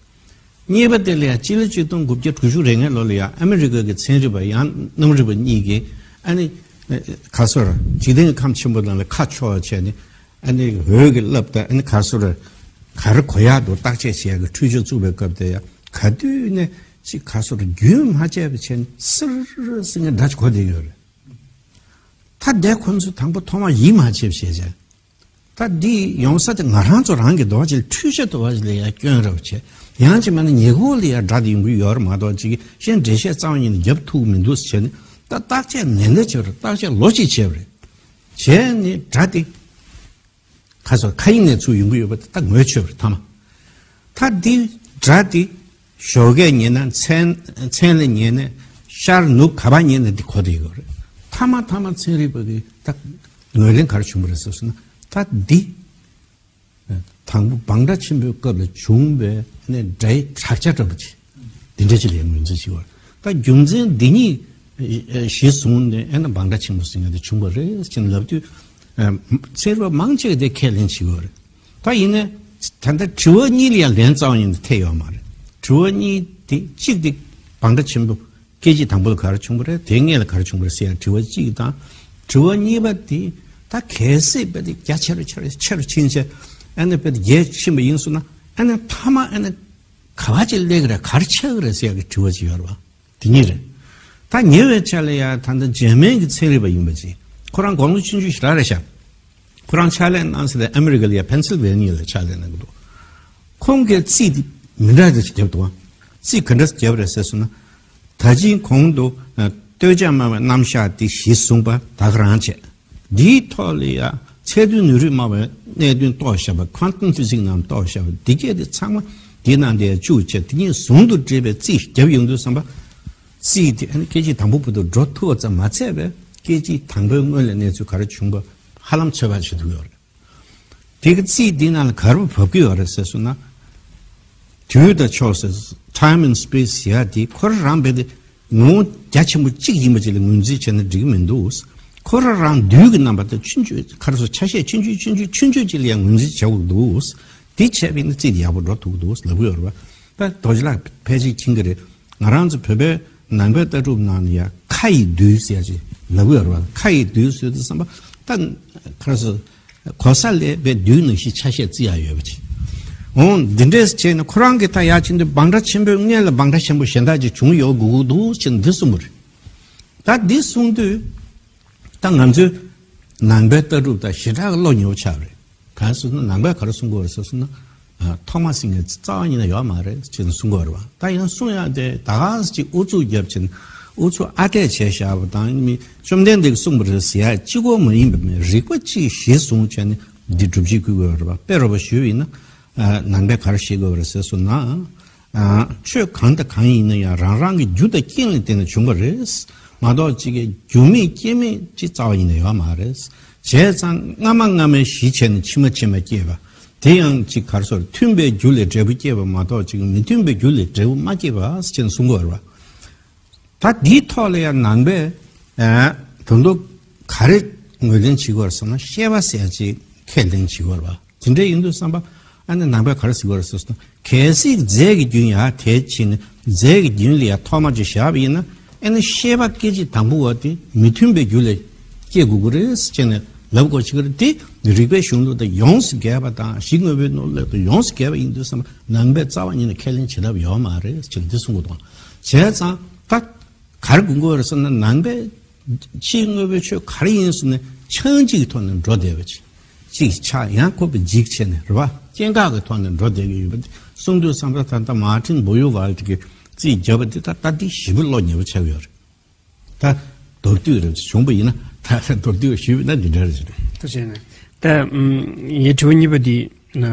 གཉིས་པ་དེ་ལ་ཡང་སྤྱི་ལོ་ཆིག་སྟོང་དགུ་བརྒྱ་དྲུག་ཅུ་རེ་ལྔའི་ལོ་ལ་ཡང་ཨ་མི་རི་ཀ་གི་ཚན་རིག་པ་ཡང་གནམ་རིག་པ་གཉིས་ཀྱིས་ཨ་ནི་ག་རེ་ཟེར་འཇིག་རྟེན་གྱི་ཁམས་ཆེན་པོ་ནང་ལ་ཁ་ཕྱོགས་བྱས་ནས། ཨ་ནི་འོད་ཀྱི་རླབས་དང་ཨ་ནི་ག་རེ་ཟེར་ག་རེ་གོ་ཡག་འདུག་བརྟག་དཔྱད་བྱེད་ཡག་གི་འཕྲུལ་ཆས་བཙུགས་པའི་སྐབས་དེ་ཡང་ག་དུས་ནས་ཅིག་ག་རེ་ཟེར་རྒྱུན་མ་ཆད་པ་བྱས་ནས་སིར་སིར་ངན་སྒྲ་ཅིག་གོ་བསྡད་ཡོད་རེད། ད་དེ་ཁོ་ཚོས་དང་པོ་ཐོག་མར་ཡིད་མ་ཆེས་པ་བྱས་བྱས། ད་འདི་ཡོང་ས་དེ་ང་རང་ཚོ་རང་གི་འདོགས་ཅིག་འཕྲུལ་ཆས་འདོགས་ཅིག་ལ་ཡང་སྐྱོན་རབ་བྱས། ཡང་ཅིག་མ་ནི་ཉེ་འཁོར་ལ་ཡང་སྒྲ་དེ་ཡོང་གི་ཡོད་རེད་མ་གཏོགས་ཅིག་གཞན་འགྲེལ་བཤད་རྩ་བ་ཉིད་ནས་རྒྱབ་ཐུབ་མི་འདུག་ཟེར་བྱས་ནས། ད་བརྟག་དཔྱད་ནན་ཏན་བྱས་པ་རེད། བརྟག་དཔྱད་ལོ་གཅིག་བྱས་པ་རེད། བྱས་ནས་སྒྲ་དེ་ག་རེ་ཟེར་ཁ་དབྱིངས་ནས་ཚུར་ཡོང་གི་ཡོད་པ་དེ་ད་ངོས་ཆོད་པ་རེད་མཐའ་མ། ད་འདི་སྒྲ་འདི་ཞོགས་ཀས་ཉན་ན་མཚན་མཚན་ལ་ཉན་ན་ཤར་ནུབ་ག་པར་ཉན་ན་འདི་གོ་བསྡད་ཡོད་རེད། མཐའ་མ་མཐའ་མ་ཚན་རིག་པ་གིས་ད་ངོས་ལེན་ག་རེ་བྱུང་བ་རེད་ཟེར་སོང་ན། ད་འདི་དང་པོ་བང་སྒྲ་ཆེན་པོའི་སྐབས་ལ་བྱུང་བའི་ནས་སྒྲའི་དྲག་ཆ་འདྲ་པོ་ཅིག་འདི་འདྲ་ཅིག་ལ་ངོས་འཛིན་བྱེད་དགོས། ད་རྒྱུ་མཚན་འདི་གཉིས་གཞི་བཟུང་ནས་ཨ་ནི་བང་སྒྲ་ཆེན་པོ་ཟེར་མཁན་དེ་བྱུང་བ་རེད་ཅེས་ལབ་དུས། ཚན་རིག་པ་མང་ཆེ་གིས་དེ་ཁས་ལེན་བྱེད་དགོས་རེད། ད་ཡིན་ནའི་ད་ལྟ་དྲི་བ་གཉིས་ལ་ཡང་ལན་རྩ་བ་ཉིད་ནས་ཐེབས་ཡོད་མ་རེད། དྲི་བ་གཉིས་དེ་གཅིག་དེ་བང་སྒྲ་ཆེན་པོ་སྐད་ཅིག་དང་པོ་ལ་ག་རེ་བྱུང་བ་རེད། དེ་སྔོན་ལ་ག་རེ་བྱུང་བ་རེད་ཟེར་ཡ་དྲི་བ་གཅིག་དང་། དྲི་བ་གཉིས་པ་དེ་ད་གལ་སྲིད་དཔེ་དེ་རྒྱ་ཆེ་རུ་ཆེ་རུ་ཆེ་རུ་ཕྱིན་ཆད་ཨ་ནི་དཔེ་དེ་རྒྱས་ཕྱིན་པ་ཡིན་སོང་ན། ཨ་ནི་མཐའ་མ་ཨ་ནི་ག་བ་ཅིག་སླེབས་ཀྱི་རེད། ག་རེ་ཆགས་ཀྱི་རེད་ཟེར་ཡ་གི་དྲི་བ་ཅིག་ཡོད་རེད་པ། དེ་གཉིས་རེད། ད་ཉེ་བའི་ཆར་ལ་ཡ་ད་ལྟ་འཇར་མན་གྱི་ཚན་རིག་པ་ཡིན་པ་ཅིག་ཁོ་རང་དགུང་ལོ་ཆུང་ཆུང་ཞེ་དྲག་རེད་ཤག་ཁོ་རང་ཕྱག་ལས་གནང་ས་དེ་ཨ་མི་རི་ཀ་ལ་ཡ་ཕེན་སིལ་ཝེ་ནི་ཡ་ལ་ཕྱག་ལས་གནང་གི་འདུག་ཁོང་གིས་རྩིས་དེ་མི་འདྲ་འདྲ་ཞིག་བརྒྱབ་འདུག་རྩིས་ག་འདྲ་བརྒྱབ་རེད་ཟེར་སོང་ན། ད་ཅིང་གོང་དུ་ལྟོས་བཅས་སྨྲ་བའི་རྣམ་གཞག་དེ་གཞི་བཟུང་བ་ད་ག་རང་བྱས། འདིའི་ཐོག་ལ་ཡང་ཚད་མཐོའི་ནུས་རིག་སྨྲ་བའི་གནད་དོན་རྟོགས་བཞག་པ། ཁོན་ཊམ་ཕི་ཟིག་སི་རྣམས་རྟོགས་བཞག་པ། འདི་སྐད་དེ་ཚང་མ་འདིའི་ནང་དེ་བཅུག་བྱས། དེ་གཉིས་ཟུང་དུ་འབྲེལ་བའི་རྩིས་བརྒྱབ་ཡོང་དུས་ཙམ་པ། རྩིས་དེ་ཨ་ནི་སྐད་ཅིག་དང་པོ་བར་དུ་འགྲོ་ཐུབ་པ་ཙམ་མ་ཚད་པའི་སྐད་ཅིག་དང་པོའི་སྔོན་ལ་གནས་ཚུལ་ག་རེ་བྱུང་བ་ཧ་ལམ་ཚོད་དཔག་བྱེད་ཐུབ་ཡོད་རེད། དེ་གི་རྩིས་འདི་ནང་ལ་ག་རེ་བབས་ཀྱི་ཡོད་རེད་ཟེར་སོང་ན། དུས་དང་ཕྱོགས་ཟེར། time and space ཟེར་ཡ་དེ་ཁོ་རང་རང་དཔེ་དེ་ངོ་བོ་རྒྱ་ཆེན་པོ་གཅིག་ཡིན་པ་ཅིག་ལ་ངོས་འཛིན་བྱས་ན་འགྲིག་གི་མི་འདུག་ཁོ་རང་རང་དུས་ཀྱི་རྣམ་པ་དང་ཆུང་ཆུང་ག་རེ་ཟེར་ཆ་ཤས་ཆུང་ཆུང་ཆུང་ཆུང་ཆུང་ཆུང་ཅིག་ལ་ཡང་ངོས་འཛིན་བྱ་དགོས་འདུག་དེ་བྱས་པ་ཡིན་ན་རྩིས་དེ་ཡག་པོ་འགྲོ་ཐུབ་ཀྱི་འདུག་ལབ་ཀྱི་ཡོད་རེད་པ། ད་རྡོ་རྗེ་ལགས་ཕལ་ཆེར་མཁྱེན་གྱི་རེད། ང་རང་ཚོ་བོད་པའི་ནང་པའི་ལྟ་གྲུབ་ནང་ལ་ཡ་ཁ་ཡི་རྡུལ་ཟེར་ཡ་ཅིག་ལབ་ཀྱི་ཡོད་རེད་པ། ཁ་ཡི་རྡུལ་ཟེར་དུས་ཙམ་པ་ད་ག་རེ་ཟེར། གོ་ས་ལས་པའི་རྡུལ་ནང་བཞིན་ཆ་ཤས་བརྩི་ཡག་ཡོད་པ་ཅིག་འོང་འདི་འདྲས་བྱས་ནས་ཁོ་རང་གིས་ད་ཡག་ཅིག་འདི་བང་སྒྲ་ཆེན་པོའི་སྔོན་ལ་བང་སྒྲ་ཆེན་པོ་གཞན་དག་ཅིག་བྱུང་ཡོད་དགོས་ཀྱི་འདུག་ཅེས་འདི་གསུངས་པ་རེད། ད་འདི་གསུངས་དུས་ད་ང་ཚོའི་ནང་པའི་ལྟ་གྲུབ་དང་ཞེ་དྲག་གི་བློ་ཉེ་བོ་ཆགས་པ་རེད། གང་ཟེར་ན་ནང་པས་ག་རེ་གསུང་གི་ཡོད་རེད་ཟེར་སོང་ན། ཨ། ཐོག་མ་ཟེར་མཁན་རྩ་བ་ཉིད་ནས་ཡོད་མ་རེད་ཅེས་གསུང་གི་ཡོད་རེད་པ། ད་ཡང་གསུང་ཡག་དེ་ད་ག་ཟེ་ཅིག་ཨུ་ཚུགས་བརྒྱབ་ཅིང་ཨུ་ཚུགས་ཨ་འཐས་བྱས་བཞག་པ་དང་མི་བཅོམ་ལྡན་འདས་ཀྱིས་གསུངས་པ་རེད་ཟེར་ཡག་གཅིག་པོ་མ་ཡིན་པ་མེད། རིགས་པ་གཅིག་གཞིར་བཟུང་བྱས་ནས་འདི་སྒྲུབ་བྱེད་དགོས་ཀྱི་ཡོད་རེད་པ། དཔེ་རོ་པ་ཞུས་པ་ཡིན་ན། ཨ། ནང་པས་ག་རེ་བཤད་ཀྱི་ཡོད་རེད་ཟེར་སོང་ན། ཨ། ཆོས་གང་དང་གང་ཡིན་ན་ཡང་རང་རང་གི་རྒྱུ་དང་རྐྱེན་ལ་བརྟེན་ནས་བྱུང་བ་རེད། མ་གཏོགས་གཅིག་གི་རྒྱུ་མེད་རྐྱེན་མེད་ཅིག་རྩ་བ་ཉིད་ནས་ཡོད་མ་རེད། བྱས་ཙང་སྔ་མ་སྔ་མའི་གཞི་བྱས་ནས་ཕྱི་མ་ཕྱི་མ་སྐྱེས་པ། དེ་ཡང་གཅིག་ག་རེ་ཟེར་མཐུན་པའི་རྒྱུ་ལས་འབྲས་བུ་སྐྱེས་པ་མ་གཏོགས་གཅིག་མི་མཐུན་པའི་རྒྱུ་ལས་འབྲས་བུ་མ་སྐྱེས་པ་ཟེར་ནས་གསུང་གི་ཡོད་རེད་པ། ད་འདིའི་ཐོག་ལ་ཡང་ནང་པས་ཨ་དོན་དུ་ག་རེ་ངོས་ལེན་བྱེད་ཀྱི་ཡོད་རེད་ཟེར་ན། ཤེས་པ་ཟེར་ཡག་ཅིག་ཁས་ལེན་བྱེད་ཀྱི་ཡོད་རེད་པ། དེ་འདྲ་ཡིན་དུས་བསམ་པ། ཨ་ནི་ནང་པས་ག་རེ་ཟེར་གྱི་ཡོད་རེད་ཟེར་སོང་ན། གལ་སྲིད་རྫས་ཀྱི་རྒྱུན་ཡར་དེད་བྱས་ནས་རྫས་ཀྱི་རྒྱུན་ལ་ཡར་ཐོག་མ་ཅིག་བཞག་པ་ཡིན་ན། ཨ་ནི་ཤེས་པ་སྐད་ཅིག་དང་པོ་བ་དེ་མི་མཐུན་པའི་རྒྱུ་ལ་སྐྱེ་དགོས་ཀྱི་རེད་ཟེར་བྱས་ནས་ལབ་དགོས་བྱེད་ཀྱི་རེད། དེ་རིགས་པའི་གཞུང་ལུགས་དང་ཡོངས་སུ་འགལ་བ་དང་། གཞི་དངོས་པོའི་ནོར་ལུགས་དང་ཡོངས་སུ་འགལ་བ་ཡིན་དུས་བསམ་པ། ནང་པས་རྩ་བ་ཉིད་ནས་ཁས་ལེན་བྱེད་ཐབས་ཡོད་མ་རེད་ཟེར་འདི་གསུང་གི་འདུག་བྱས་ཙང་ད་ག་རེ་དགོངས་ཀྱི་ཡོད་རེད་ཟེར་ན། ནང་པའི་ཕྱིའི་དངོས་པོའི་ཆོས་ག་རེ་ཡིན་ཟེར་ན་ཆགས་འཇིག་གི་ཐོག་ནས་འགྲོ་བསྡད་པ་ཅིག་ཅིག་ཆགས། ཡང་ཁོ་པའི་འཇིག་བྱས་ནས་རེད་བ། སྐྱེ་འགག་གི་ཐོག་ནས་འགྲོ་བསྡད་ཀྱི་ཡོད་པ་འདི་གསུང་དུས་བསམ་པ། ད་ལྟ་མར་ཊིན་བོ་ཡུ་ཝལ་ཌི་གིས་རྩིས་བརྒྱབ་པ་འདི་ད་ལྟ་འདི་ཞེ་པོ་བློ་ཉེ་བོ་ཆགས་ཡོད་རེད། ད་མདོར་བསྡུས་རེད། བྱུང་བ་ཡིན་ན། ད་མདོར་བསྡུས་ཞུས་པ་ན་འདི་འདྲ་རེད། ཐུགས་རྗེ་ཆེ། ད་ངའི་དྲི་བ་གཉིས་པ་འདི་ན།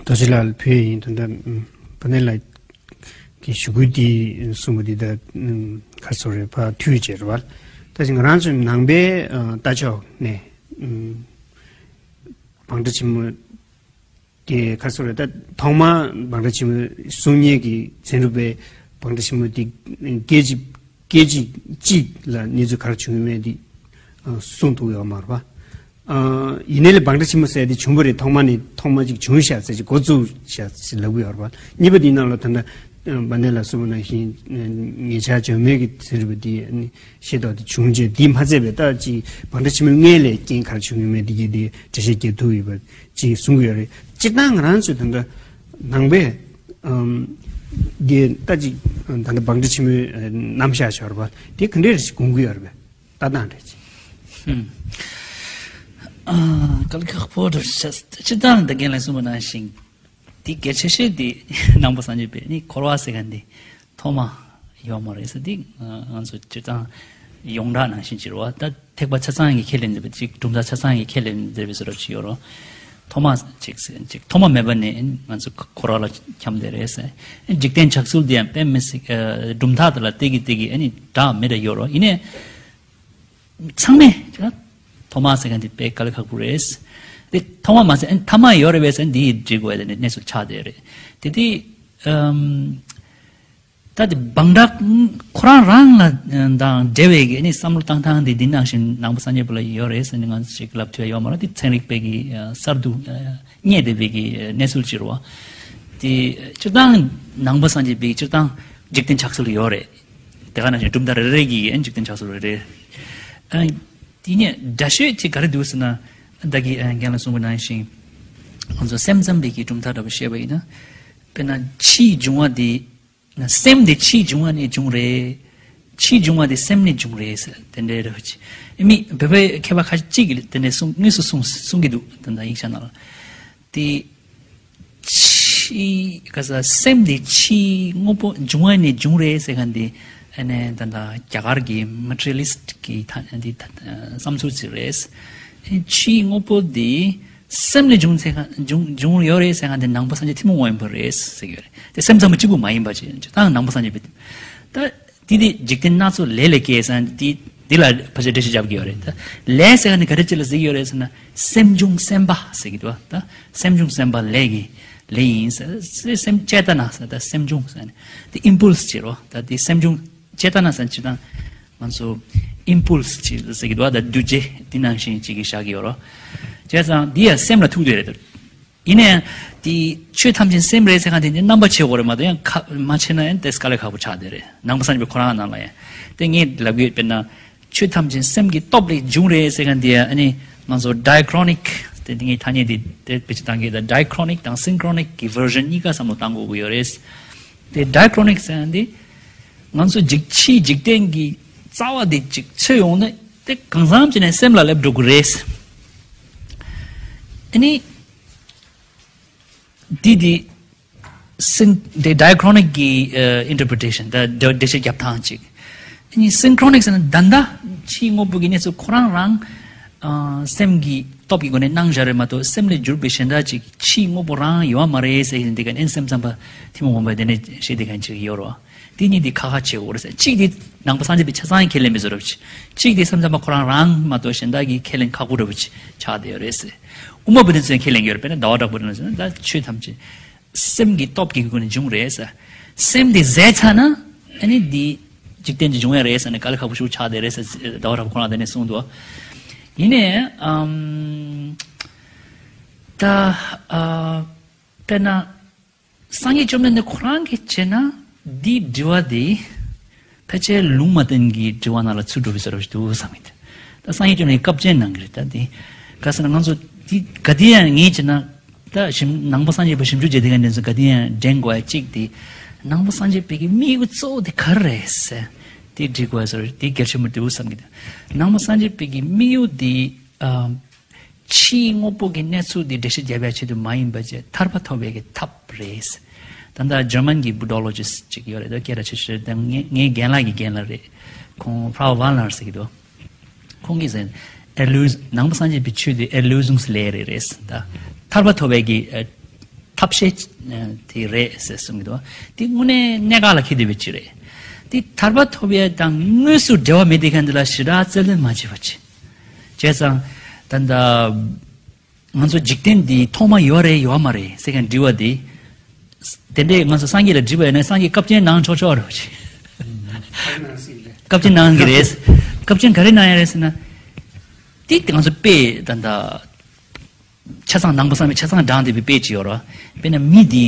རྡོ་རྗེ་ལགས་ལ་ཕུལ་ཡ་ཡིན། ད་ལྟ་ཨམ། བ་ནེ་ལགས་ཀྱིས་ཞུ་སྐུལ་འདི་གསུངས་པ་འདི་ད་ཨམ། ག་རེ་ཟེར་དགོས་རེད། ཕར་མཐུད་བྱས་རེད་བ། ད་ཅི་ང་རང་ཚོའི་ནང་པའི་ཨ། ལྟ་ཕྱོགས་ནས་ཨམ། བང་སྒྲ་ཆེན་མོ་དེ་ག་རེ་ཟེར་དགོས་རེད། ད་ཐོག་མར་བང་སྒྲ་ཆེན་མོ་གསུང་མཁན་གྱི་ཚན་རིག་པས་བང་སྒྲ་ཆེན་མོ་དེ་སྐད་ཅིག་སྐད་ཅིག་གཅིག་ལ་གནས་ཚུལ་ག་རེ་བྱུང་ཡོད་མེད་འདི་ཨ། གསུངས་འདུག་ཡོད་མ་རེད་པ། ཨ། ཡིན་ནའི་ལས་བང་སྒྲ་ཆེན་མོ་ཟེར་དེ་བྱུང་བ་རེད། ཐོག་མ་ནས་ཐོག་མ་ཅིག་བྱུང་ཤག་ཟེར་ཅིག་འགོ་བཙུགས་ཤག་ཅིག་ལབ་ཀྱི་ཡོད་རེད་པ། གཉིས་པ་འདི་ནང་ལ་ད་ལྟ་ཨ། བ་ནེ་ལགས་གསུངས་པ་ནང་བཞིན་ཨ། ཉེ་ཆར་འཇར་མན་གྱི་ཚན་རིག་པ་འདི་ཨ་ནི་ཤེས་རྟོགས་དེ་བྱུང་རྗེས། འདི་མ་ཚད་པའི་ད་ཅིག་བང་སྒྲ་ཆེན་མོའི་སྔོན་ལ་རྐྱེན་ག་རེ་བྱུང་ཡོད་མེད་འདི་གི་འདི་འགྲེལ་བཤད་རྒྱག་ཐུབ་ཡོད་པ་ཅིག་གསུང་གི་ཡོད་རེད། སྤྱིར་བཏང་ང་རང་ཚོའི་ད་ལྟ་ནང་པའི་ཨམ། འདི་ད་ཅིག་ད་ལྟ་བང་སྒྲ་ཆེན་མོའི་རྣམ་གཞག་ཆགས་པ་དེ་ག་འདྲས་རེད་ཅིག་དགོངས་ཀྱི་ཡོད་རེད་པས། ལྟ་སྟངས་རེད་ཅིག་ཧུམ། ཨ། དཀའ་ལས་ཁག་པོ་འདྲ་ཞིག་སྤྱིར་བཏང་ད་རྒན་ལགས་གསུངས་པ་ནང་བཞིན་འདི་གལ་ཆེ་ཤོས་འདི་ནང་པ་སངས་རྒྱས་པའི་ནི་འཁོར་བ་ཟེར་མཁན་འདི་ཐོག་མ་ཡོད་མ་རེད་ཟེར། འདི་ང་ཚོ་སྤྱིར་བཏང་ཡོངས་གྲགས་ནང་བཞིན་ཅིག་རེད་བ། ད་ཐེག་པ་ཆ་ཚང་གིས་ཁས་ལེན་མཛད་པའི་ཅིག་གྲུབ་མཐའ་ཆ་ཚང་གིས་ཁས་ལེན་མཛད་པའི་བཟོ་འདྲ་ཅིག་ཡོད་རེད། ཐོག་མ་ཅིག་ཟེར་ཅིག་ཐོག་མ་མེད་པ་ནས་ང་ཚོ་འཁོར་བ་ལ་འཁྱམས་བསྡད་རེད་ཟེར། འཇིག་རྟེན་ཆགས་ཚུལ་འདི་ཡང་དཔེ་མི་སྲིད་ཨ། གྲུབ་མཐའ་དེ་ལ་བལྟས་ཀྱི་བལྟས་ཀྱི་ཨ་ནི་འདྲ་མི་འདྲ་ཡོད་རེད། ཡིན་ནའི་ཚང་མས་ཅིག་ཐོག་མ་ཟེར་མཁན་འདི་དཔེ་དཀའ་ལས་ཁག་པོ་རེད། དེ་ཐོག་མ་མ་ཟེར་ཨ་ནི་ཐ་མ་ཡོད་རེད་པས་ཟེར་འདི་འགྲིག་དགོས་དེ་ནས་གནས་ཚུལ་ཆགས་བསྡད་རེད། དེ་དེ་ཨམ། ད་དེ་བང་སྒྲ་ཁོ་རང་རང་ལ་དང་འབྲེལ་བའི་གི་ནི་བསམ་བློ་བཏང་སྟངས་དེ་འདི་ནང་བཞིན་ནང་པ་སངས་རྒྱས་པ་ལ་ཡོད་རེད་ཟེར་ནས་ང་ཚོ་ཞིག་ལབ་ཐུབ་ཡ་ཡོད་མ་རེད། དེ་ཚན་རིག་པའི་གི་གསར་དུ་རྙེད་བསྡད་པའི་གི་གནས་ཚུལ་ཅིག་རེད་བ། དེ་སྤྱིར་བཏང་ནང་པ་སངས་རྒྱས་པའི་སྤྱིར་བཏང་འཇིག་རྟེན་ཆགས་ཚུལ་ཡོད་རེད། དེ་ག་ནང་བཞིན་གྲུབ་མཐའ་རེ་རེ་གི་འཇིག་རྟེན་ཆགས་ཚུལ་རེ་རེ། དེ་ནས་འདྲ་ཤོས་ཅིག་ག་རེ་འདུག་ཟེར་ན། ད་གི་རྒན་ལགས་གསུངས་པ་ནང་བཞིན་ང་ཚོ་སེམས་ཙམ་པའི་གི་གྲུབ་མཐའ་འདྲ་པོ་བཤད་པ་ཡིན་ན། དཔེར་ན་ཕྱིའི་འབྱུང་བ་དེ། སེམས་དེ་ཕྱིའི་འབྱུང་བ་ནས་བྱུང་རེད། ཕྱིའི་འབྱུང་བ་དེ་སེམས་ནས་བྱུང་རེད་ཟེར་དེ་འདྲའི་རེ་བ་ཅིག་མི་བོད་པའི་མཁས་པ་ཁ་ཅིག་གིས་དེ་འདྲའི་གསུང་དངོས་སུ་གསུང་གསུང་གི་འདུག་ད་ལྟ་ཡིག་ཆ་ནང་ལ། དེ་ཕྱིའི་ག་ས་སེམས་དེ་ཕྱིའི་དངོས་པོ་འབྱུང་བ་ནས་བྱུང་རེད་ཟེར་མཁན་དེ་ཨ་ནི་ད་ལྟ་རྒྱ་གར་གྱི་མ་ཊི་རི་ཡལ་ལི་སི་ཊི་གི་ད་འདི་ད་བསམ་ཚུལ་ཅིག་རེད། ཕྱིའི་དངོས་པོ་དེ། སེམས་ལས་བྱུང་ཚེ་ག་བྱུང་བྱུང་ཡོད་རེད་ཟེར་མཁན་དེ་ནང་པ་སངས་རྒྱས་ཐུན་མོང་མ་ཡིན་པ་རེད་ཟེར་གྱི་ཡོད་རེད། དེ་སེམས་ཙམ་པ་གཅིག་པུ་མ་ཡིན་པ་ཅིག་ད་ནང་པ་སངས་རྒྱས་པའི་ད་དེ་དེ་འཇིག་རྟེན་སྣ་ཚོགས་ལས་ལས་སྐྱེས་ཟེར་དེ་དེ་ལ་ཕལ་ཆེར་འགྲེལ་བཤད་རྒྱབ་ཀྱི་ཡོད་རེད། ད་ལས་ཟེར་མཁན་དེ་ག་རེ་ཅིག་ལ་ཟེར་གྱི་ཡོད་རེད་ཟེར་ན་སེམས་བྱུང་སེམས་པ་ཟེར་གྱི་འདུག་ད་སེམས་བྱུང་སེམས་པ་ལས་ཀྱི་ལས་ཡིན་ཟེར། སེམས་ཅེ་ཏ་ན་ཟེར་ད་སེམས་བྱུང་ཟེར་ནས་དེ་ཨིམ་པུལ་སི་ཅིག་རེད། ད་དེ་སེམས་བྱུང་། ཅེ་ཏ་ན་ཟེར་ཅིག་དང་། ང་ཚོ་ཨིམ་པུལ་སི་ཅིག་ཟེར་གྱི་འདུག་ད་འདུ་བྱེད་འདི་ནང་བཞིན་ཅིག་གི་བཞག་གི་ཡོད་རོ། བྱས་ཙང་འདི་ཡང་སེམས་ལ་ཐུག་བསྡད་རེད། ཡིན་ནའང་དེ་ཆོས་ཐམས་ཅད་སེམས་རེད་ཟེར་མཁན་དེ་ནི་རྣམ་པ་ཕྱེ་དགོས་རེད་མ་གཏོགས་ཡང་ཁ་མ་ཕྱེ་ན་ཡང་དེ་དཀའ་ལས་ཁག་པོ་ཆགས་བསྡད་རེད། ནང་པ་སངས་རྒྱས་པའི་ཁོ་རང་ནང་ལ་ཡང་དེ་ངས་ལབ་གི་ཡོད། དཔེར་ན་ཆོས་ཐམས་ཅད་སེམས་ཀྱི་སྟོབས་ལས་བྱུང་རེད་ཟེར་མཁན་དེ་ཡང་ཨ་ནི་ང་ཚོ་ཌའི་ཁྲོ་ནིག་དེ་འདི་ངས་ཐ་སྙད་དེ་དེ་བེད་སྤྱོད་བཏང་གི་ཡོད། ད་ཌའི་ཁྲོ་ནིག་དང་སིན་ཁྲོ་ནིག་གི་བར་ཞན་གཉིས་ཀ་བསམ་བློ་བཏང་དགོས་ཀྱི་ཡོད་རེད། དེ་ཌའི་ཁྲོ་ནིག་ཟེར་ཡང་དེ། ང་ཚོ་འཇིག་ཕྱིའི་འཇིག་རྟེན་གྱི་རྩ་བ་དེ་ཅིག་འཚོལ་ཡོང་ན་དེ་གང་འཚམ་བྱས་ནས་སེམས་ལ་སླེབས་འགྲོ་གི་རེད། ཨ་ནི། དེ་དེ། སིན་དེ་ཌའི་ཁྲོ་ནིག་གི་ཨིན་ཊར་པི་རི་ཊེ་ཤན་ད་འགྲེལ་བཤད་རྒྱབ་སྟངས་ཅིག་ཨ་ནི་སིན་ཁྲོ་ནིག་ཟེར་ན་ད་ལྟ་ཕྱིའི་དངོས་པོ་གི་གནས་ཚུལ་ཁོ་རང་རང་། ཨ། སེམས་ཀྱི་སྟོབས་ཀྱི་སྒོ་ནས་སྣང་བཞག་རེད་མ་གཏོགས་སེམས་ལས་གྱུར་པའི་གཞན་དག་ཅིག་ཕྱིའི་དངོས་པོ་རང་ཡོད་མ་རེད་ཟེར་བཞིན་དེ་ག་ཨེན་སེམས་ཙམ་པ་ཐུན་མོང་མ་ཡིན་པ་དེ་ནས་བཤད་དེ་ག་ཅིག་ཡོད་རོ། དེ་གཉིས་དེ་ཁ་ཁ་བྱེད་དགོས་རེད་ཟེར། གཅིག་དེ་ནང་པ་སངས་རྒྱས་པའི་ཆ་ཚང་ཁས་ལེན་པའི་བཟོ་འདྲ་ཅིག་གཅིག་དེ་སེམས་ཙམ་པ་ཁོ་རང་རང་མ་གཏོགས་གཞན་དག་གིས་ཁས་ལེན་ཁག་པོ་འདྲ་པོ་ཅིག་ཆགས་བསྡད་ཡོད་རེད་ཟེར། དབུ་མ་པོ་དེ་ཚོས་ཁས་ལེན་གྱི་ཡོད་རེད། དཔེར་ན་ཟླ་བ་གྲགས་པོ་དེ་ཚོས་ད་ཆོས་ཐམས་ཅད་སེམས་ཀྱི་སྟོབས་ཀྱི་སྒོ་ནས་བྱུང་རེད་ཟེར། སེམས་དེ་ཟད་ཚར་ན་ཨ་ནི་འདི་འཇིག་རྟེན་གྱི་འབྱུང་ཡ་རེད་ཟེར་ནས་དཀའ་ལས་ཁག་པོ་ཞིག་ཆགས་བསྡད་རེད་ཟེར། ཟླ་བ་གྲགས་པོ་ཁོ་རང་དེ་ནས་གསུངས་འདུག་ཡིན་ནའི་ཨམ། ད་ཨ་དཔེར་ན་སངས་རྒྱས་བཅོམ་ལྡན་འདས་ཁོ་རང་གིས་བྱས་ན་འདིའི་དྲི་བ་འདི་ཕལ་ཆེར་ལུང་མ་བསྟན་གྱི་དྲི་བ་ནང་ལ་ཚུད་འགྲོ་བའི་བཟོ་འདྲ་ཞིག་འདུག་བསམ་གྱི་འདུག་ད་སངས་རྒྱས་བཅོམ་ལྡན་འདས་བཀའ་བཅད་གནང་གི་རེད། ད་འདི་ག་ཟེར་ན་ང་ཚོ་འདི་ག་དུས་ཡང་ངས་བྱས་ན། ད་ཞིབ་ནང་པ་སངས་རྒྱས་པ་ཞིབ་འཇུག་བྱེད་བསྡད་མཁན་དེ་ཚོ་ག་དུས་ཡང་དྲན་དགོས་ཡ་གཅིག་དེ། ནང་པ་སངས་རྒྱས་པའི་གི་དམིགས་ཡུལ་གཙོ་བོ་དེ་ག་རེ་རེད་ཟེར། དེ་འདྲི་དགོས་ཡ་ཟེར་དེ་གལ་ཆེན་པོ་འདུག་བསམ་གྱི་འདུག་ནང་པ་སངས་རྒྱས་པའི་གི་དམིགས་ཡུལ་དེ་ཨ། ཕྱིའི་དངོས་པོ་གི་གནས་ཚུལ་དེ་འགྲེལ་བཤད་རྒྱབ་ཡ་ཆེད་དུ་མ་ཡིན་པ་བྱས་ཐར་པ་ཐོབ་པའི་གི་ཐབས་རེད། ད་ལྟ་ཇར་མན་གྱི་བུ་ཌོ་ལོ་ཇི་སི་ཅིག་ཡོད་རེད། ད་སྐད་གྲགས་ཆེ་ཤོས་རེད། ད་ངའི་ངའི་རྒན་ལགས་ཀྱི་རྒན་ལགས་རེད། ཁོང་ཕ་ཝར་ཝན་ལར་ཟེར་གྱི་འདུག་ཁོང་གིས་ཟེར། Erlös- ནང་པ་སངས་རྒྱས་པའི་ཆོས་དེ་Erlösungslehre རེད། ད་ཐར་པ་ཐོབ་པའི་གི་ཨ། ཐབས་ཤེས་ཨ། དེ་རེད་ཟེར་གསུང་གི་འདུག་དེ་དངོས་གནས་གནད་འགག་ལ་འཁེལ་བསྡད་པའི་ཆོས་རེད། དེ་ཐར་པ་ཐོབ་ཡ་དང་དངོས་སུ་འབྲེལ་བ་མེད་དེ་མཁན་དེ་ལ་ཞེ་དྲག་རྩོད་ལེན་མ་བྱེད་པ་བྱེད། བྱས་ཙང་ད་ལྟ་ང་ཚོ་འཇིག་རྟེན་འདི་ཐོག་མ་ཡོད་རེད་ཡོད་མ་རེད་ཟེར་མཁན་དྲི་བ་འདི། དེ་འདྲས་ང་ཚོ་སངས་རྒྱས་ལ་དྲིས་པ་ཡིན་ན་སངས་རྒྱས་བཀའ་བཅད་གནང་ཆོག་ཆོག་རེད་པ་ཅིག་བཀའ་བཅད་གནང་གི་རེད། བཀའ་བཅད་ག་རེ་གནང་ཡ་རེད་ཟེར་ན། དེ་དེ་ང་ཚོ་དཔེ་ད་ལྟ་ཆ་ཚང་ནང་པ་བསམ་པའི་ཆ་ཚང་དྲངས་བསྡད་པའི་དཔེ་ཅིག་ཡོད་རེད། དཔེར་ན་མི་འདི་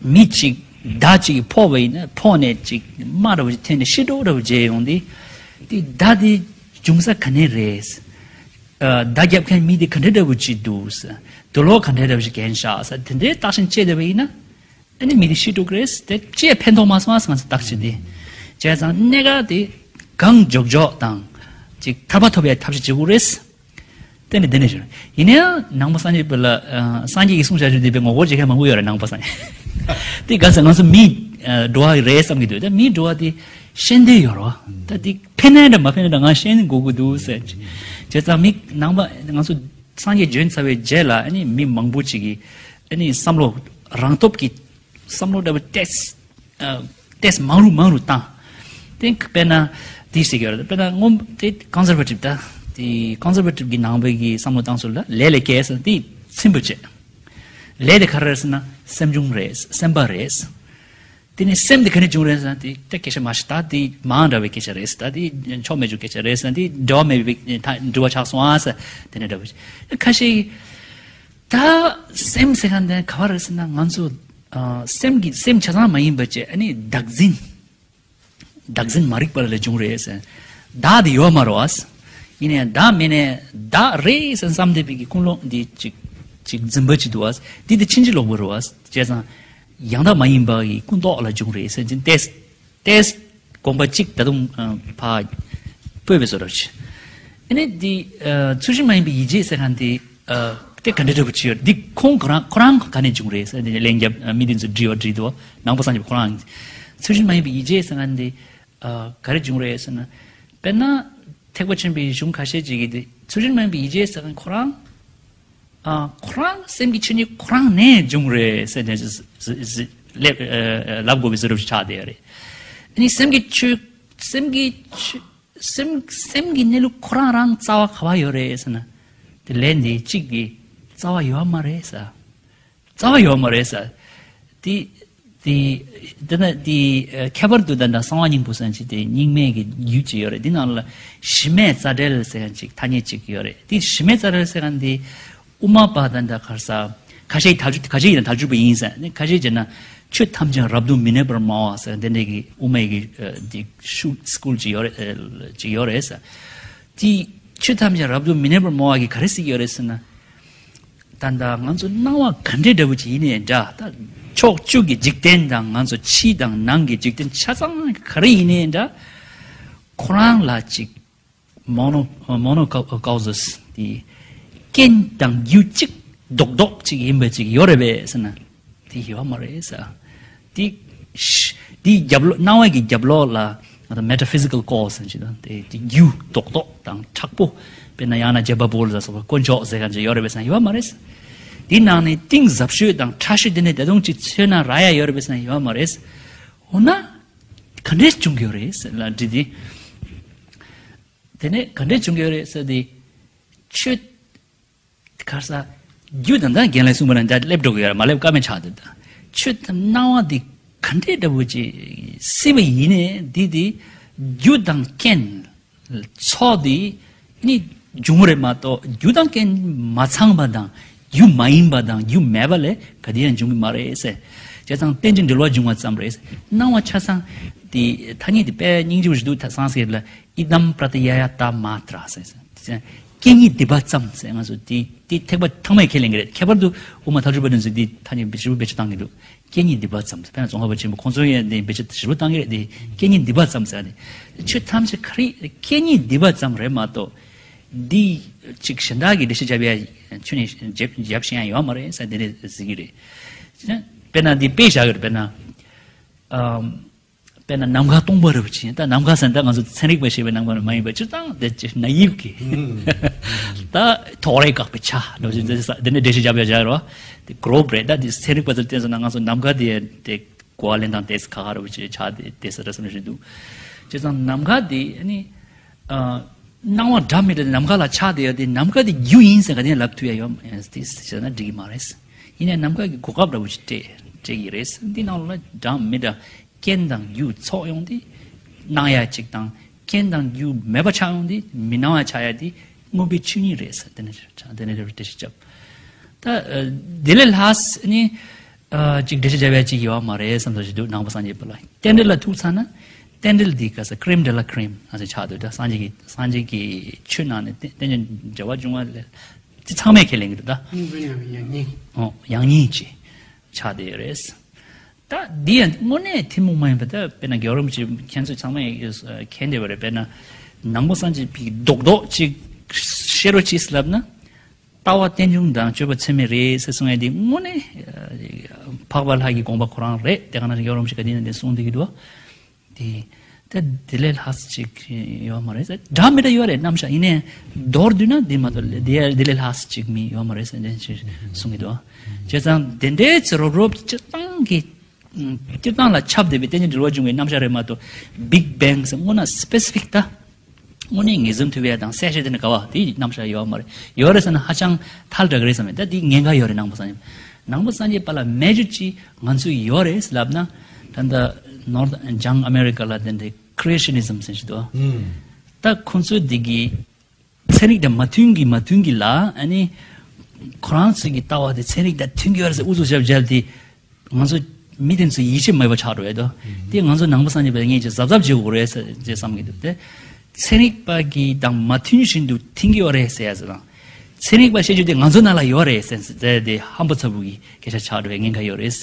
མི་གཅིག་མདའ་གཅིག་ཕོག་པ་ཡིན་ན་ཕོག་ནས་གཅིག་རྨ་འདྲ་བོ་ཅིག་འཐེན་ནས་ཤི་འགྲོ་འདྲ་བོ་བྱས་ཡོང་དུས། དེ་མདའ་དེ་བྱུང་ས་ག་ནས་རེད། ཨ། མདའ་རྒྱབ་མཁན་མི་དེ་ག་འདྲ་འདྲ་བོ་ཅིག་འདུག་དུག་ལོག་ག་འདྲ་འདྲ་བོ་ཞིག་གྱོན་ཤག་ཟེར་དེ་འདྲའི་བརྟག་ཞིབ་བྱས་བསྡད་པ་ཡིན་ན། ཨ་ནི་མི་དེ་ཤི་འགྲོ་གི་རེད་ཟེར་དེ་ཅིག་ཕན་ཐོགས་མ་སོང་ཨ་ཟེར་ང་ཚོ་བརྟག་ཞིབ་དེ། བྱས་ཙང་གནད་འགག་དེ་གང་མགྱོགས་མགྱོགས་དང་། ཅིག་ཐར་པ་ཐོབ་ཡའི་ཐབས་ཤེས་བྱེད་དགོས་རེད། དེ་ནི་དེ་ནས་ཞུ། ཡིན་ན་ཡང་ནང་པ་སངས་རྒྱས་པ་ལ་ཨ། སངས་རྒྱས་ཀྱིས་གསུངས་བཞག་རྒྱུ་དེ་དཔེ་ངོ་རྒོལ་བྱེད་མཁན་མང་པོ་ཡོད་རེད་ནང་པ་སངས་རྒྱས། དེ་ག་ཟེར་ང་ཚོ་མི་ཨ། འགྲོ་བ་རེད་བསམ་གྱི་འདུག་ད་མི་འགྲོ་བ་དེ་ཤེས་འདོད་ཡོད་རེད་བ། ད་དེ་ཕན་ན་འདྲ་མ་ཕན་ན་འདྲ་ང་ཤེས་དགོས་ཀྱི་འདུག་ཟེར། བྱས་ཙང་མི་ནང་པ་ང་ཚོ། སངས་རྒྱས་བྱོན་ཚར་བའི་རྗེས་ལ་ཨ་ནི་མི་མང་པོ་ཅིག་གིས་ཨ་ནི་བསམ་བློ་རང་སྟོབས་ཀྱིས་བསམ་བློ་འདྲ་བོ་ཏེས་ཨ། ཏེས་མང་རུ་མང་རུ་བཏང་། དེ་དཔེར་ན་དེ་ཟེར་གྱི་ཡོད་རེད། དཔེར་ན་སྔོན་དེ་ཀོན་སར་ཝེ་ཊིབ་ད་དེ་ཀོན་སར་ཝེ་ཊིབ་ཀྱི་ནང་པའི་གི་བསམ་བློ་བཏང་ཚུལ་ལ་ལས་ལས་སྐྱེས་ཟེར་དེ་ཚིམ་པོ་བྱས། ལས་དེ་ག་རེ་རེད་ཟེར་ན་སེམས་བྱུང་རེད། སེམས་པ་རེད། དེ་ནས་སེམས་དེ་ག་ནས་བྱུང་རེད་ཟེར་ན་དེ་ད་སྐད་ཆ་མ་བཤད། ད་དེ་མ་འདྲ་བའི་སྐད་ཆ་རེད་ཟེར། ད་དེ་ཕྱོགས་མེད་བྱུང་སྐད་ཆ་རེད་ཟེར། དེ་འབྲེལ་བ་མེད་པའི་ད་འདྲི་བ་ཆགས་སོང་ཨ་ཟེར། དེ་ནས་འདྲ་བོ་ཞིག་ཁ་ཤས་ད་སེམས་ཟེར་མཁན་དེ་ག་བ་རེད་ཟེར་ན་ང་ཚོ་ཨ། སེམས་ཀྱི་སེམས་ཆ་ཚང་མ་ཡིན་པ་བྱས་ཨ་ནི་བདག་འཛིན། བདག་འཛིན་མ་རིག་པ་ལས་བྱུང་རེད་ཟེར། བདག་དེ་ཡོད་མ་རེད་བ། ཡིན་ནའི་བདག་མེད་ནས་བདག་རེད་ཟེར་བསམ་བསྡད་པའི་གི་ཀུན་སློང་འདི་ཅིག་ཅིག་འཛིན་པ་ཅིག་འདུག་བ། འདི་དེ་ཕྱིན་ཅི་ལོག་པ་རེད་བ། བྱས་ཙང་ཡང་དག་མ་ཡིན་པ་གི་ཀུན་རྟོག་ལ་བྱུང་རེད་ཟེར་གྱིན་ཏེས་ཏེས་དགོངས་པ་གཅིག་ད་དུང་ཨ། ཕར་སྤོས་པའི་བཟོ་འདྲ་ཅིག་ཨ་ནི་འདི་ཨ། ཚུལ་བཞིན་མ་ཡིན་པའི་ཡིད་བྱེད་ཟེར་མཁན་དེ་ཨ། དེ་ག་འདྲ་འདྲ་པོ་ཅིག་ཡོད། འདི་ཁོང་ཁོ་རང་ཁོ་རང་ག་ནས་བྱུང་རེད་ཟེར་ནས་ལན་རྒྱབ་ཨ། མི་དེ་ཚོ་དྲི་བ་དྲིས་འདུག་ནང་པ་སངས་རྒྱས་པ་ཁོ་རང་ཚུལ་བཞིན་མ་ཡིན་པའི་ཡིད་བྱེད་ཟེར་མཁན་དེ་ཨ། ག་རེ་བྱུང་རེད་ཟེར་ན། དཔེར་ན་ཐེག་པ་ཆེན་པོའི་གཞུང་ཁ་ཤས་ཅིག་གིས་དེ་ཚུལ་བཞིན་མ་ཡིན་པའི་ཡིད་བྱེད་ཟེར་མཁན་ཁོ་རང་ཨ། ཁོ་རང་སེམས་ཀྱི་ཆོས་ཉིད་ཁོ་རང་ནས་བྱུང་རེད་ཟེར་ནས་ལབ་ཨ། ལབ་དགོས་པའི་བཟོ་འདྲ་ཞིག་ཆགས་བསྡད་ཡོད་རེད། ཨ་ནི་སེམས་ཀྱི་ཆོས་སེམས་ཀྱི་ཆོས་སེམས་སེམས་ཀྱི་གནས་ལུགས་ཁོ་རང་རང་རྩ་བ་ག་བ་ཡོད་རེད་ཟེར་ན། དེ་ལན་འདི་གཅིག་གིས་རྩ་བ་ཡོད་མ་རེད་ཟེར། རྩ་བ་ཡོད་མ་རེད་ཟེར། དེ་དེ་དེ་ན་དེ་ཨ། ཁྱད་པར་དུ་ད་ལྟ་གསང་བ་སྙིང་པོ་ཟེར་གྱི་དེ་རྙིང་མའི་གི་རྒྱུད་ཅིག་ཡོད་རེད། དེ་ནང་ལ་གཞི་མེད་རྩ་བྲལ་ཟེར་མཁན་ཅིག་ཐ་སྙད་ཅིག་ཡོད་རེད། དེ་གཞི་མེད་རྩ་བྲལ་ཟེར་མཁན་དེ་དབུ་མ་པ་དང་འདྲ་ག་རེ་ཟེར། ཁ་ཤས་དག་ཁ་ཤས་ཡིན་ན་དག་འཇུག་པ་ཡིན་ཟེར་ནས་ཁ་ཤས་བྱས་ན་ཆོས་ཐམས་ཅད་རབ་ཏུ་མི་གནས་པར་སྨྲ་བ་ཟེར་དེ་འདྲའི་གི་དབུ་མའི་གི་ཨ། འདི་ཤུ་སྐུལ་ཅིག་ཡོད་རེད་ཨ། ཅིག་ཡོད་རེད་ཟེར། དེ་ཆོས་ཐམས་ཅད་རབ་ཏུ་མི་གནས་པར་སྨྲ་བ་གི་ག་རེ་ཟེར་གྱི་ཡོད་རེད་ཟེར་ན། ད་ལྟ་ང་ཚོ་སྣང་བ་ག་འདྲའི་འདྲ་པོ་ཅིག་ཡིན་ནའི་འདྲ། ད་ཕྱོགས་བཅུ་གི་འཇིག་རྟེན་དང་ང་ཚོ་ཕྱི་དང་ནང་གི་འཇིག་རྟེན་ཆ་ཚང་ག་རེ་ཡིན་ནའི་འདྲ། ཁོ་རང་ལ་ཅིག་མོ་ནོ་མོ་ནོ་ཀའུ་ཟས་དེ་རྐྱེན་དང་རྒྱུ་གཅིག་རྡོག་རྡོག་ཅིག་ཡིན་པ་ཅིག་ཡོད་རེད་པས་ཟེར་ན། དེ་ཡོད་མ་རེད་ཟེར། དེ་དེའི་རྒྱབ་ལོགས་སྣང་བ་གི་རྒྱབ་ལོགས་ལ་ང་ཚོ་metaphysical cause ཟེར་གྱི་དང་དེ་དེ་རྒྱུ་རྡོག་རྡོག་དང་མཁྲེགས་པོ། དཔེར་ན་ཡང་ན་རྗེ་འབའ་པོ་ལ་སོགས་པ་དཀོན་མཆོག་ཟེར་མཁན་ཅིག་ཡོད་རེད་པས་ཟེར་ན་ཡོད་མ་རེད་ཟེར། དེའི་ནང་ནས་གཏིང་ཟབ་ཤོས་དང་ཕྲ་ཤོས་དེ་ནས་ད་དུང་ཅིག་འཚོལ་ན་རག་ཡ་ཡོད་རེད་པས་ཟེར་ན་ཡོད་མ་རེད་ཟེར། འོ་ན་ག་འདྲས་བྱུང་གི་ཡོད་རེད་ཟེར་ལ་འདྲི་དེ། དེ་ནས་ག་འདྲས་བྱུང་གི་ཡོད་རེད་ཟེར་དེ། ཆོས་ག་རེ་ཟེར། རྒྱུ་དང་ད་རྒན་ལགས་གསུངས་པ་ན་འདྲ་སླེབས་འགྲོ་གི་ཡོད་རེད། མ་སླེབས་ཀ་མེད་ཆགས་འདུག་ད་ཆོས་དང་སྣང་བ་འདི་ག་འདྲའི་འདྲ་བོ་ཅིག་སྲིད་པ་ཡིན་ནའི་འདི་འདི་རྒྱུ་དང་རྐྱེན་ཚོགས་འདི་ནི་འབྱུང་རེད་མ་གཏོགས་རྒྱུ་དང་རྐྱེན་མ་ཚང་བ་དང་ རྒྱུ་མ་ཡིན་པ་དང་རྒྱུ་མེད་པ་ལས་ག་དེ་ཡང་འབྱུང་གི་མ་རེད་ཟེར། བྱས་ཙང་རྟེན་ཅིང་འབྲེལ་བར་འབྱུང་བ་ཙམ་རེད། སྣང་བ་ཆ་ཚང་དེ་ཐ་སྙད་དེ་དཔེ་སྙིང་རྗེ་པོ་ཞིག་འདུག་ད་སང་སྐད་ལ་ཨིདམ་པྲ་ཏྱ་ཡ་ཏ་མ་ཏྲ་ཟེར། སྐད་གཉིས་སྡིབ་པ་ཙམ་ཟེར། ང་ཚོ་དེ་དེ་ཐེག་པ་ཐོག་མའི་ཁས་ལེན་གྱི་རེད། ཁྱད་པར་དུ་དབུ་མ་ཐལ་འགྱུར་བའི་དོན་ཚོ་དེ་ཐ་སྙད་ཞིབ་པོ་བེད་སྤྱོད་བཏང་གི་འདུག་སྐད་གཉིས་སྡིབ་པ་ཙམ་ཟེར། དཔེར་ན་ཙོང་ཁ་པ་ཆེན་པོ་ཁོང་ཚོ་ཡང་དེ་བེད་སྤྱོད་ཞིབ་པོ་བཏང་གི་རེད། དེ་སྐད་གཉིས་སྡིབ་པ་ཙམ་ཟེར། དེ་ཆོས་ཐམས་ཅད་ག་རེ་སྐད་གཉིས་སྡིབ་པ་ཙམ་རེད་མ་གཏོགས། འདི་གཅིག་གཞན་དག་གི་འགྲེལ་བཤད་རྒྱབ་ཡ་ཁྱོན་ནས་རྒྱབ་རྒྱབ་ཤེས་ཡ་ཡོད་མ་རེད་ཟེར་དེ་འདྲ་ཟེར་གྱི་རེད། དཔེར་ན་འདི་དཔེ་བཞག་གི་རེད། དཔེར་ན་ཨམ། དཔེར་ན་ནམ་མཁའ་སྟོང་པ་རེད་པ་ཅིག་ད་ནམ་མཁའ་ཟེར་ན་ད་ང་ཚོ་ཚན་རིག་པ་ཞེས་པའི་ནམ་མཁའ་མ་ཡིན་པ་སྤྱིར་བཏང་དེ་ཅིག་ན་ཡིབ་ཀྱི་ད་ཐོག་རེག་བཀག་པའི་ཆ་འདྲ་བོ་ཅིག་དེ་འདྲ་འགྲེལ་བཤད་རྒྱབ་ཡ་བཞག་རེད་པ། དེ་གོ་རབས་རེད། ད་དེ་ཚན་རིག་པ་ཚོ་བལྟས་སོང་ན་ང་ཚོ་ནམ་མཁའ་དེ་དེ། གོ་བ་ལེན་སྟངས་དེ་ཁ་ཁ་རུ་ཆེ་ཆགས་ཏེ་དེ་ས་འདྲ་སེམས་ཞིག་འདུག་བྱས་ཙང་ནམ་མཁའ་དེ་ནི་ཨ། སྣང་བ་འདྲ་མི་འདྲ་ནམ་མཁའ་ལ་ཆགས་བསྡད་ཡོད་དེ་ནམ་མཁའ་དེ་རྒྱུ་ཡིན་ཟེར་ག་དེ་ལབ་ཐུབ་ཡ་ཡོད་མ་རེད། དེ་བྱས་ན་འགྲིག་གི་མ་རེད། ཡིན་ནའི་ནམ་མཁའ་གི་གོ་སྐབས་འདྲ་བོ་ཞིག་སྤྲད་སྤྲད་ཀྱི་རེད། འདི་ནང་ལ་འདྲ་མི་འདྲ་རྐྱེན་དང་རྒྱུ་ཚོགས་ཡོང་དེ་སྣང་ཡ་གཅིག་དང་རྐྱེན་དང་རྒྱུ་མེད་པ་ཆགས་ཡོང་དེ་མི་སྣང་བ་ཆགས་ཡ་དེ་དངོས་པོའི་ཆོས་ཉིད་རེད་ཟེར། དེ་ནས་དེ་ནས་འགྲེལ་བཤད་བརྒྱབ། ད་དེ་ལས་ལྷག་ནི། ཨ། ཅིག་འགྲེལ་བཤད་བརྒྱབ་ཡ་ཅིག་ཡོད་མ་རེད་བསམ་ཚོད་ཅིག་འདུག་ནང་པ་སངས་རྒྱས་པ་ལ་རྟེན་འབྲེལ་ལ་ཐུག་ཚར་ན་རྟེན་འབྲེལ་འདི་ག་ས་ཀྲིམ་ཌེ་ལ་ཀྲིམ་ང་ཚོ་ཆགས་འདུག་ད་སངས་རྒྱས་ཀྱི་སངས་རྒྱས་ཀྱི་ཆོས་ནང་ནས་རྟེན་རྟེན་ཅིང་འབྲེལ་བར་འབྱུང་བ་ལས་དེ་ཚང་མས་ཁས་ལེན་གྱི་འདུག་ད་དངོས་པོའི་ཡང་ཡང་སྙིང་། ཨོ་ཡང་སྙིང་ཅིག་ཆགས་བསྡད་ཡོད་རེད། ད་འདི་ཡང་དངོས་གནས་ཐུན་མོང་མ་ཡིན་པ་ད་དཔེར་ན་རྒྱལ་བ་རིན་པོ་ཆེ་མཁྱེན་ཚོད་ཚང་མས་མཁྱེན་བསྡད་པ་རེད། དཔེར་ན་ནང་པ་སངས་རྒྱས་པའི་རྡོག་རྡོག་ཅིག་བཤད་རོགས་གྱིས་ལབ་ན། ལྟ་བ་རྟེན་འབྱུང་དང་སྤྱོད་པ་ཚད་མེད་རེད་ཟེར་གསུང་ཡ་དེ་དངོས་གནས་འཕགས་པ་ལྷ་གི་དགོངས་པ་ཁོ་རང་རེད། དེ་ག་ནང་བཞིན་རྒྱལ་བ་རིན་པོ་ཆེ་ག་དེ་ནས་དེ་གསུང་བསྡད་ཀྱི་འདུག་བ། དེ་དེ་ལས་ལྷག་ཅིག་ཡོད་མ་རེད་ཟེར། འདྲ་མི་འདྲ་ཡོད་རེད། རྣམ་གཞག་ཡིན་ནའི་མདོར་བསྡུས་ན་དེ་མ་གཏོགས་དེ་དེ་ལས་ལྷག་ཅིག་མི་ཡོད་མ་རེད་ཟེར་འདྲ་ཞིག་གསུང་གི་འདུག་བ། བྱས་ཙང་དེ་འདྲའི་ཚེ་རོབ་རོབ་སྤྱིར་བཏང་གི་སྤྱིར་བཏང་ལ་ཁྱབ་བསྡད་པའི་རྟེན་ཅིང་འབྲེལ་བར་འབྱུང་བའི་རྣམ་གཞག་རེད་མ་གཏོགས་བིག་བེང་ཟེར་དངོས་གནས་སི་པེ་སི་ཕིག་ད་དངོས་གནས་ངེས་འཛིན་ཐུབ་ཡ་དང་གསལ་བཤད་དེ་ནི་ག་བ་དེའི་རྣམ་གཞག་ཡོད་མ་རེད། ཡོད་རེད་ཟེར་ན་ཧ་ཅང་ཐལ་དྲགས་རེད་བསམ་མེད། ད་དེའི་ཉེན་ཁ་ཡོད་རེད། ནང་པ་སངས་རྒྱས་ནང་པ་སངས་རྒྱས་པ་ལ་མེ་ཇར་ཅིག་ང་ཚོས་ཡོད་རེད་ལབ་ན་ད་ལྟ་ནོར་ཐ་ལྗང་ཨ་མེ་རི་ཀ་ལ་དེ་འདྲའི་ཁི་རི་ཨེ་ཤི་ནི་ཛམ་ཟེར་ཞིག་འདུག་ད་ཁོང་ཚོས་དེ་གི་ཚན་རིག་དང་མ་མཐུན་གྱི་མ་མཐུན་གྱི་ལ་ཨ་ནི་ཁོ་རང་ཚོའི་གི་ལྟ་བ་དེ་ཚན་རིག་དང་མཐུན་གྱི་ཡོད་རེད་ཟེར་ཨུ་ཚུགས་བྱབ་བྱབ་དེ་ང་ཚོ་མི་དེ་ཚོ་ཡིད་ཆེས་མེད་པ་ཆགས་འགྲོ་ཡོད་དོ། དེ་ང་ཚོ་ནང་པ་སངས་རྒྱས་པ་ངས་ཅིག་གཟབ་གཟབ་བྱེད་དགོས་རེད་ཟེར་ཅེས་བསམ་གྱི་འདུག་དེ་ཚན་རིག་པ་གི་དང་མ་མཐུན་བཞིན་དུ་མཐུན་གྱི་ཡོད་རེད་ཟེར་ཡ་ཟེར་དང་། ཚན་རིག་པ་བཤད་རྒྱུ་དེ་ང་ཚོ་ནང་ལ་ཡོད་རེད་ཟེར་ཟེར་དེ་ཧམ་པ་ཚ་པོ་གི་སྐད་ཆ་ཆགས་འགྲོ་བའི་ཉེན་ཁ་ཡོད་རེད།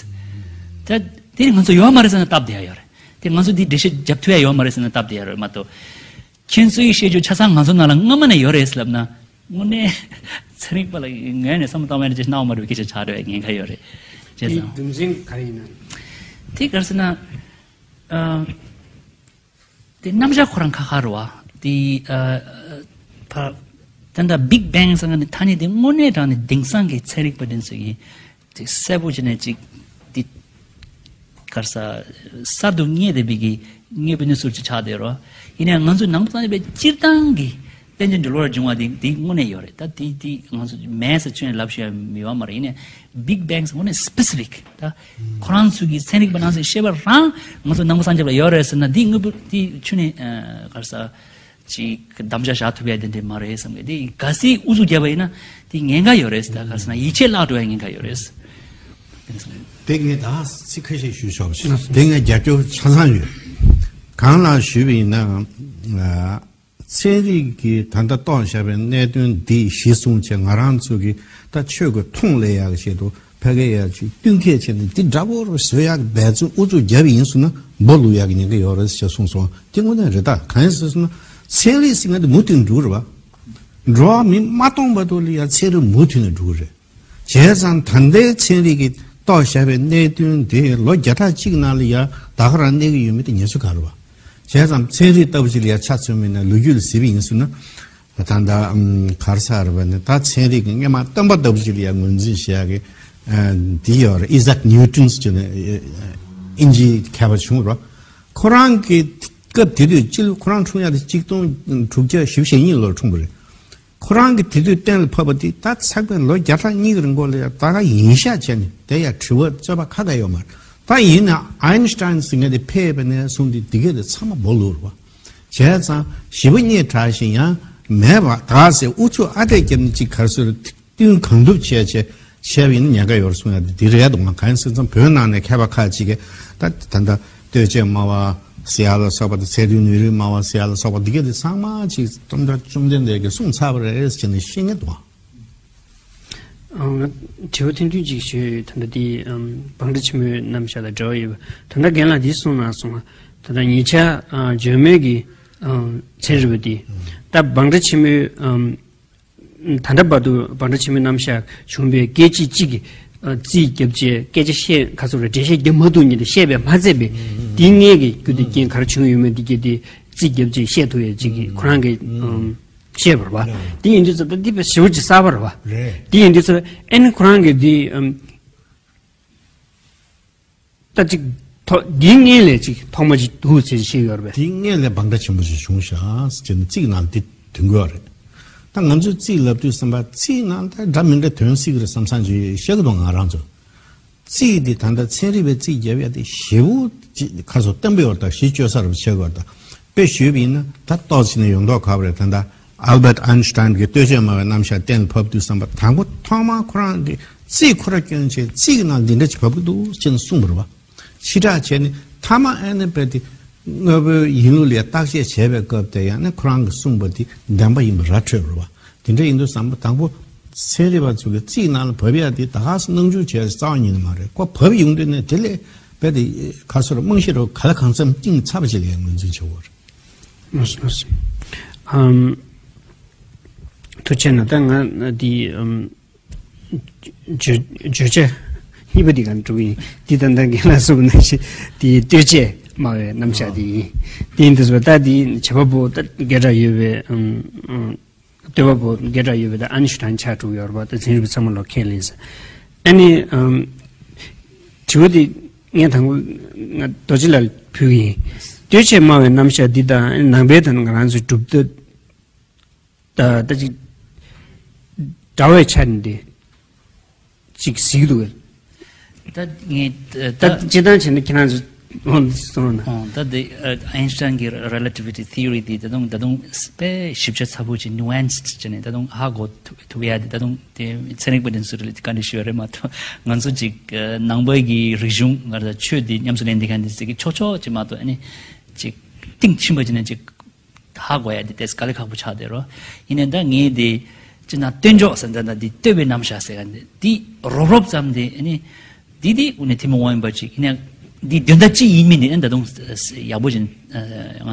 དེ་དེ་ནི་ང་ཚོ་ཡོད་མ་རེད་ཟེར་ན་སྟབས་བདེ་ཡ་ཡོད་རེད། དེ་ང་ཚོ་འདི་འགྲེལ་བཤད་རྒྱབ་ཐུབ་ཡ་ཡོད་མ་རེད་ཟེར་ན་སྟབས་བདེ་ཡ་རེད་མ་གཏོགས། ཁྱེད་ཚོའི་བཤད་རྒྱུ་ཆ་ཚང་ང་ཚོ་ནང་ལ་སྔ་མ་ནས་ཡོད་རེད་ལབ་ན། དངོས་གནས་ཚན་རིག་པ་ལ་ངས་ནས་བསམ་བློ་བཏང་བ་ནས་ཅིག་སྣང་བ་མ་འགྲོ་བའི་སྐད་ཆ་ཆགས་འགྲོ་བའི་ཉེན་ཁ་ཡོད་རེད། བྱས་དེའི་ཙང་རྒྱུ་མཚན་ག་རེ་ཡིན་ན། དེ་ག་རེ་ཟེར་ན། ཨ། དེ་རྣམ་གཞག་ཁོ་རང་ཁ་ཁ་རེད་བ། དེ་ཨ། ཕ། ད་ལྟ་བིག་བེང་ཟེར་མཁན་ནི་ཐ་སྙད་དེ་དངོས་གནས་དྲང་ནས་དེང་སང་གི་ཚན་རིག་པ་དེ་ཚོ་གིས་དེ་གསལ་པོ་བྱས་ནས་ཅིག་དེ་ག་རེ་ཟ་གསར་དུ་རྙེད་བསྡད་པའི་གི་དངོས་པོའི་གནས་ཚུལ་ཅིག་ཆགས་བསྡད་རོ། ཡིན་ནའང་ང་ཚོ་ནང་པ་སངས་རྒྱས་པའི་སྤྱིར་བཏང་གི་རྟེན་ཅིང་འབྲེལ་བར་འབྱུང་བ་དེ་དེ་དངོས་གནས་ཡོད་རེད། ད་དེ་དེ་ང་ཚོ་མེད་ཟེར་ཁྱོན་ནས་ལབ་ཤེས་ཡ་ཡོད་མ་རེད། ཡིན་ནའི་བིག་བེང་ཟེར་དངོས་གནས་སི་པེ་སི་ཕིག་ད་ཁོ་རང་ཚོ་གི་ཚན་རིག་པ་རྣམས་ཚོས་བཤད་པ་རང་ང་ཚོ་ནང་པ་སངས་རྒྱས་པ་ལ་ཡོད་རེད་ཟེར་ན་དེ་དངོས་པོ་དེ་ཁྱོན་ནས་ག་རེ་ཟ། ཅིག་གདམ་བྱ་བཞག་ཐུབ་ཡ་དེ་འདྲ་མ་རེད་བསམ་གི། དེ་གལ་སྲིད་ཨུ་ཚུགས་བརྒྱབ་པ་ཡིན་ན་དེ་ཉེན་ཁ་ཡོད་རེད། ད་ག་རེ་ཟེར་ན་ཡིད་ཆེས་བརླག་འགྲོ་ཡ་ཉེན་ཁ་ཡོད་རེད། དེ་ངས་ད་ཚིག་ཁ་ཤས་ཞུས་ཆོག་པ་ཞིག་དེ་ངས་རྒྱབ་སྐྱོར་ཆ་ཚང་ཡོད། གང་ལ་ཞུས་པ་ཡིན་ན། ཚན་རིག་གིས་ད་ལྟ་རྟོགས་བཞག་པའི་གནད་དོན་འདི་གཞི་བཟུང་བྱས་ང་རང་ཚོ་གིས་ད་ཆོས་ཀྱི་མཐོང་ལས་ཡག་གི་ཆེད་དུ། ཕ་གི་ཡ་ཅིག་བསྟུན་མཁས་བྱས་ནས་འདི་འདྲ་པོ་རུ་བཟོ་ཡག་འབད་བརྩོན་ཨུ་ཚུགས་བརྒྱབ་ཡིན་སོང་ན་འབོ་ལུག་ཡག་གི་ཉེན་ཁ་ཡོད་རེད་ཅེས་གསུངས་སོང་། དེ་དངོས་གནས་རེད། ད་གང་ཡིན་ཟེར་སོང་ན་ཚན་རིག་ཟེར་མཁན་དེ་མུ་མཐུད་འགྲོ་གི་རེད་བ། འགྲོ་བ་མི་མ་གཏོང་བར་དུ་ལ་ཡ་ཚན་རིག་མུ་མཐུད་ནས་འགྲོ་གི་རེད། བྱས་ཙང་ད་ལྟའི་ཚན་རིག་གིས་རྟོགས་བཞག་པའི་གནད་དོན་དེ་ལོ་བརྒྱ་ཕྲག་གཅིག་ནང་ལ་ཡ་ད་ག་རང་གནས་ཀྱི་ཡོད་མེད་དེ་ཉེས་ཚུལ་ག་རེད་བ། བྱས་ཙང་ཚན་རིག་ལྟ་བུ་ཅིག་ལ་ཡ་ཆ་མཚོན་མིན་ན་ལོ་རྒྱུས་ལ་གཟིགས་པ་ཡིན་སོང་ན། ད་ལྟ་ག་རེ་ཟེར་བ་ནི་ད་ཚན་རིག་གི་སྔོན་མ་སྟོན་པ་ལྟ་བུ་ཅིག་ལ་ཡང་ངོས་འཛིན་བྱེད་ཡག་གི་འདི་ཡོད་རེད། ཨི་ཟག་ནིའུ་ཊོན་ཟེར་ནས་ཨིན་ཇིའི་མཁས་པ་བྱུང་རོགས། ཁོ་རང་གི་སྐབས་དེ་དུས་སྤྱི་ལོ་ཁོ་རང་འཁྲུངས་ཡག་དེ་གཅིག་སྟོང་དྲུག་བརྒྱ་བཞི་བཅུ་ཞེ་གཉིས་ལོར་འཁྲུངས་པ་རེད། ཁོ་རང་གིས་དེ་དུས་གཏན་ལ་ཕབ་པ་དེ་ད་ཚགས་པའི་ལོ་བརྒྱ་ཕྲག་གཉིས་ཀྱི་རིང་ལ་ཡང་ད་ག་ཡིན་ཤག་བྱས་ནས་དེ་ཡང་དྲི་བ་རྩོད་པ་ཁ་ཁ་ཡོད་མ་རེད། ད་ཡིན་ན་ཨའིན་སི་ཊའིན་ཟེར་མཁན་དེ་ཕེབས་པ་ནས་བཟུང་སྟེ་འདི་གས་དེ་ཚང་མ་འབོ་ལུག་རེད་བ། བྱས་ཙང་ཞི་བ་བརྙེས་དྲགས་ཤིང་ཡང་མེད་པ་ད་ཟེར་ཨུ་ཚུགས་ཨ་འཐས་བརྒྱབ་ནས་ཅིག་ག་རེ་ཟེར། བསྟུན་གང་ཐུབ་བྱས་བྱས་བྱས་པ་ཡིན་ན་ཉེན་ཁ་ཡོད་རེད་གསུང་ཡ་དེ་འདི་རེད་འདུག་ང་གང་ཡིན་ཟེར་ཙང་བོད་ནང་ནས་མཁས་པ་ཁག་ཅིག་གིས་ད་ད་ལྟ་ལྟོས་བཅས་སྨྲ་བ་ཟེར་ཡ་ལ་སོགས་པ་དང་ཚད་རྡུལ་ནུས་རིགས་སྨྲ་བ་ཟེར་ཡ་ལ་སོགས་པ་འདི་ག་དེ་ཚང་མ་ཅིག་སྟོན་པ་བཅོམ་ལྡན་འདས་ཀྱིས་གསུངས་ཚར་བ་རེད་ཟེར་ནས་བཤད་མཁན་འདུག་ཨང་། དྲི་བ་ཐུང་ཐུང་ཅིག་ཞུས་ཡོད། ད་ལྟ་དེ་ཨམ་བང་སྒྲ་ཆེན་མོའི་རྣམ་གཞག་དང་འབྲེལ་བ་ཡོད་པ། ད་ལྟ་རྒན་ལགས་འདི་གསུངས་གནང་སོང་། ད་ལྟ་ཉེ་ཆར་ཨ་ཇོ་མོའི་གི་ཨམ་ཚན་རིག་པ་དེ་ད་བང་སྒྲ་ཆེན་མོའི་ཨམ་ད་ལྟ་བར་དུ་བང་སྒྲ་ཆེན་མོའི་རྣམ་གཞག་བྱུང་བའི་སྐད་ཅིག་གཅིག་གིས་ཨ་རྩིས་བརྒྱབ་བྱས་སྐད་ཆ་བཤད་ག་ཚོད་རེ་འགྲེལ་བཤད་བརྒྱབ་མ་ཐུབ་མཁན་དེ་བཤད་པས་མ་ཚད་པས་དེའི་སྔོན་གྱི་རྒྱུ་དེ་རྐྱེན་ག་རེ་བྱུང་ཡོད་མེད་དེ་གྱད་དེ་རྩིས་བརྒྱབ་བྱས་བཤད་ཐུབ་ཡས་ཅིག་གིས་ཁོ་རང་གི་ཨམ་བཤད་པ་རེད་བ། དེ་ཡིན་དུས་ཙམ་ད་འདི་དཔེ་ཞེ་པོ་ཅིག་གསར་པ་རེད་བ། རེད། དེ་ཡིན་དུས་ཙམ་ཨ་ནི་ཁོ་རང་གིས་འདི་ཨམ་ད་ཅིག་ཐོ་འདིའི་སྔོན་ལས་ཅིག་ཐོག་མ་ཅིག་འདུག་ཟེར་བཤད་ཡོད་རེད་པས། དེའི་སྔོན་ལས་བང་སྒྲ་ཆེན་པོ་ཞིག་བྱུང་ཤག་ཟེར་ནས་རྩིས་ནང་འདི་འདོན་དགོས་རེད། ད་ང་ཚོས་རྩིས་ལབ་དུས་ཙམ་པ་རྩིས་ནང་ད་འདྲ་མི་འདྲ་དོན་སྲིད་ཀྱི་རེད་བསམ་བསམ་ཅིག་བཤད་གི་འདུག་ང་རང་ཚོ། རྩིས་འདི་ད་ལྟ་ཚན་རིག་པའི་རྩིས་རྒྱབ་ཡ་དེ་ཞེ་པོ་ཅིག་ཁ་སོ་བརྟན་པོ་ཡོད་ད་གཞི་བཅོལ་ས་རུ་བྱེད་དགོས་ད། དཔེ་ཞུས་པ་ཡིན་ན་ད་ཏོག་ཙམ་ནས་ཡོང་མདོག་ཁ་པོ་རེད། ད་ལྟ་ཨལ་བྷར་ཨན་སི་ཊན་གྱི་ལྟོས་བཅས་སྨྲ་བའི་རྣམ་གཞག་གཏན་ལ་ཕབ་དུས་ཙམ་པ་དང་པོ་ཐོག་མར་ཁོ་རང་གི་རྩིས་ཁོ་ར་སྐྱོན་བྱས་རྩིས་ཀྱི་ནང་འདི་འདྲ་ཅིག་བབས་ཀྱི་འདུག་ཅེས་གསུངས་པ་རེད་བ། ཕྱི་བསྒྲགས་བྱས་ནས་མཐའ་མ་ཨ་ནི་དཔེ་དེ་དངོས་པོའི་ཡིན་ལུགས་ལ་བརྟག་དཔྱད་བྱས་པའི་སྐབས་དེ་ཡང་ནི་ཁོ་རང་གིས་གསུངས་པ་དེ་བདེན་པ་ཡིན་པ་ར་འཕྲོད་པ་རེད་བ། དེ་འདྲ་ཡིན་དུས་ཙམ་པ་དང་པོ་ཚན་རིག་པ་ཚོ་གི་རྩིས་ནང་ལ་བབས་ཡ་དེ་ད་ག་སེ་སྣང་ཆུང་བྱས་རྩ་བ་ཉིད་ནས་མ་རེད། ཁོ་བབས་ཡོང་དུས་ནས་དེ་ལས་དཔེ་དེ་ག་སོ་ར་རྨང་གཞི་རུ་ག་ལ་གང་འཚམ་གཏིང་ཚབ་ཅིག་ལ་ངོས་འཛིན་བྱེད་དགོས་རེད། ལགས་སོ་ལགས་སོ། ཨམ། ཐུགས་རྗེ་གནང་། ད་ང་འདི་ཨམ། བརྗོད་བརྗོད་བྱ་གཉིས་པ་འདི་ག་འགྲོ་གི་ཡིན། འདི་ད་ལྟ་རྒན་ལགས་གསུངས་པ་ནང་བཞིན་འདི་ལྟོས་བཅས་སྨྲ་བའི་རྣམ་གཞག་འདི་ཡིན། འདི་ཡིན་དུས་ད་འདི་བྱེད་པ་པོ་ད་སྐད་གྲགས་ཡོད་པའི་ཨམ། ལྟོས་པ་པོ་སྐད་གྲགས་ཡོད་པའི་ད་ཨན་ཤུ་ཊན་ཆགས་འགྲོ་གི་ཡོད་རེད་པ། ད་ཚན་རིག་པ་ཚང་མ་ལོ་ཁས་ལེན་ཟེར། ཨ་ནི་ཨམ། དྲི་བ་འདི་ངས་དང་པོ་ང་རྡོ་རྗེ་ལགས་ལ་ཕུལ་གི་ཡིན། ལྟོས་བཅས་སྨྲ་བའི་རྣམ་གཞག་འདི་དང་ནང་པའི་དང་ང་རང་ཚོའི་གྲུབ་མཐའ་ད་ད་ཅིག་འདྲ་བའི་ཆ་ནས་འདི་ཅིག་གཟིགས་འདུག་གས། ད་ངས་ད་ད་སྤྱིར་བཏང་བྱས་ན་ཁྱེད་རང་ཚོ་ཧོན་སོང་ན། ཨོ་ད་དེ་ཨ་ཨན་ཤུ་ཊན་གྱི་རེ་ལེ་ཊི་ཝི་ཊི་ཐི་ཨོ་རི་དེ་ད་དུང་ད་དུང་དཔེ་ཞིབ་ཆ་ཚ་པོ་ཅིག་ནུ་ཨན་སི་ཌི་བྱས་ནས་ད་དུང་ཧ་གོ་ཐུབ་ཐུབ་ཡ་དེ་ད་དུང་དེ་ཚན་རིག་པ་དེ་ཚོ་རེ་ལེ་ཊི་བཀའ་འདྲི་ཞུ་ཡ་རེད་མ་གཏོགས་ང་ཚོ་ཅིག་ནང་པའི་གི་རིག་གཞུང་ང་རང་ཆོས་དེ་ཉམས་སུ་ལེན་དེ་ག་འདི་ཟེར་གི་ཆོག་ཆོག་ཅིག་མ་གཏོགས་ཨ་ནི་ཅིག་གཏིང་ཕྱིན་པ་ཅིག་ནས་ཅིག་ཧ་གོ་ཡ་དེ་ཏོག་ཙམ་དཀའ་ལས་ཁག་པོ་ཆགས་བསྡད་རོ། ཡིན་ནའི་ད་ངས་དེ་ཅི་ན་ལྟོས་འཇོག་ཟེར་འདི་ན་འདི་ལྟོས་པའི་རྣམ་གཞག་ཟེར་ག་འདི་འདི་རོབ་རོབ་ཙམ་དེ་ཨ་ནི་འདི་འདི་དངོས་གནས་ཐུན་མོང་མ་ཡིན་པ་ཅིག་ཡིན་ནའི་འདི་དོན་དག་ཅི་ཡིན་མིན་དེ་ཨ་ནི་ད་དུང་ཡག་པོ་ཅིག་ང་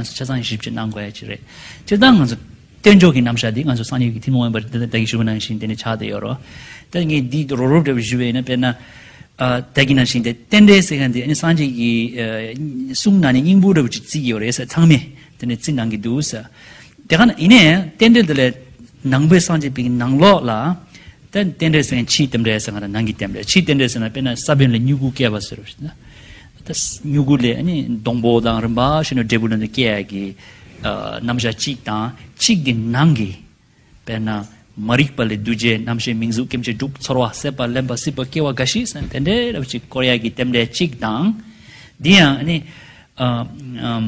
ཚོ་ཆ་ཚང་ཞིབ་ཅིག་གནང་དགོས་ཡ་ཅིག་རེད། སྤྱིར་བཏང་ང་ཚོ་ལྟོས་འཇོག་གི་རྣམ་གཞག་འདི་ང་ཚོ་སངས་རྒྱས་ཀྱི་ཐུན་མོང་མ་ཡིན་པ་ད་ད་གིན་ཞུ་བ་ནང་བཞིན་དེ་ནས་ཆགས་བསྡད་ཡོད་རོ། ད་ངས་འདི་རོབ་རོབ་འདྲ་བོ་ཞུ་བ་ཡིན་ན་དཔེར་ན། ཨ་ད་གིན་ནང་བཞིན་དེ་རྟེན་འབྲེལ་ཟེར་མཁན་དེ་ཨ་ནི་སངས་རྒྱས་ཀྱི་ཨ་གསུང་ནང་ནས་སྙིང་པོ་འདྲ་བོ་ཅིག་བརྩི་གི་ཡོད་རེད་ཟེར། ཚང་མས་དེ་ནས་བརྩི་གནང་གི་འདུག་ཟེར། དེ་ག་ན་ཡིན་ནའི་རྟེན་འབྲེལ་དེ་ལས་ནང་པའི་སངས་རྒྱས་པའི་ནང་ལོགས་ལ་ད་རྟེན་འབྲེལ་ཟེར་མཁན་ཕྱིའི་རྟེན་འབྲེལ་ཟེར་ང་རང་ནང་གི་རྟེན་འབྲེལ། ཕྱིའི་རྟེན་འབྲེལ་ཟེར་ན་དཔེར་ན་ས་བོན་ལས་མྱུ་གུ་སྐྱེས་པ་ཟེར་བ་ཞིག་ན། ད་མྱུ་གུ་ལས་ཨ་ནི་སྡོང་པོ་དང་རིམ་པ་བཞིན་དུ་འབྲས་བུ་ལ་འདི་སྐྱེ་ཡ་གི་ཨ་རྣམ་གཞག་གཅིག་དང་གཅིག་གི་ནང་གི་དཔེར་ན། མ་རིག་པ་ལས་འདུ་བྱེད་རྣམ་ཤེས་མིང་གཟུགས་སྐྱེ་མཆེད་དྲུག་ཚོར་བ་སྲེད་པ་ལེན་པ་སྲིད་པ་སྐྱེ་བ་འགའ་ཞིག་ཟེར་དེ་འདྲའི་རབ་ཅིག་བསྐོར་ཡ་གི་རྟེན་འབྲེལ་གཅིག་དང་། འདི་ཡང་ནི། ཨ་ཨམ་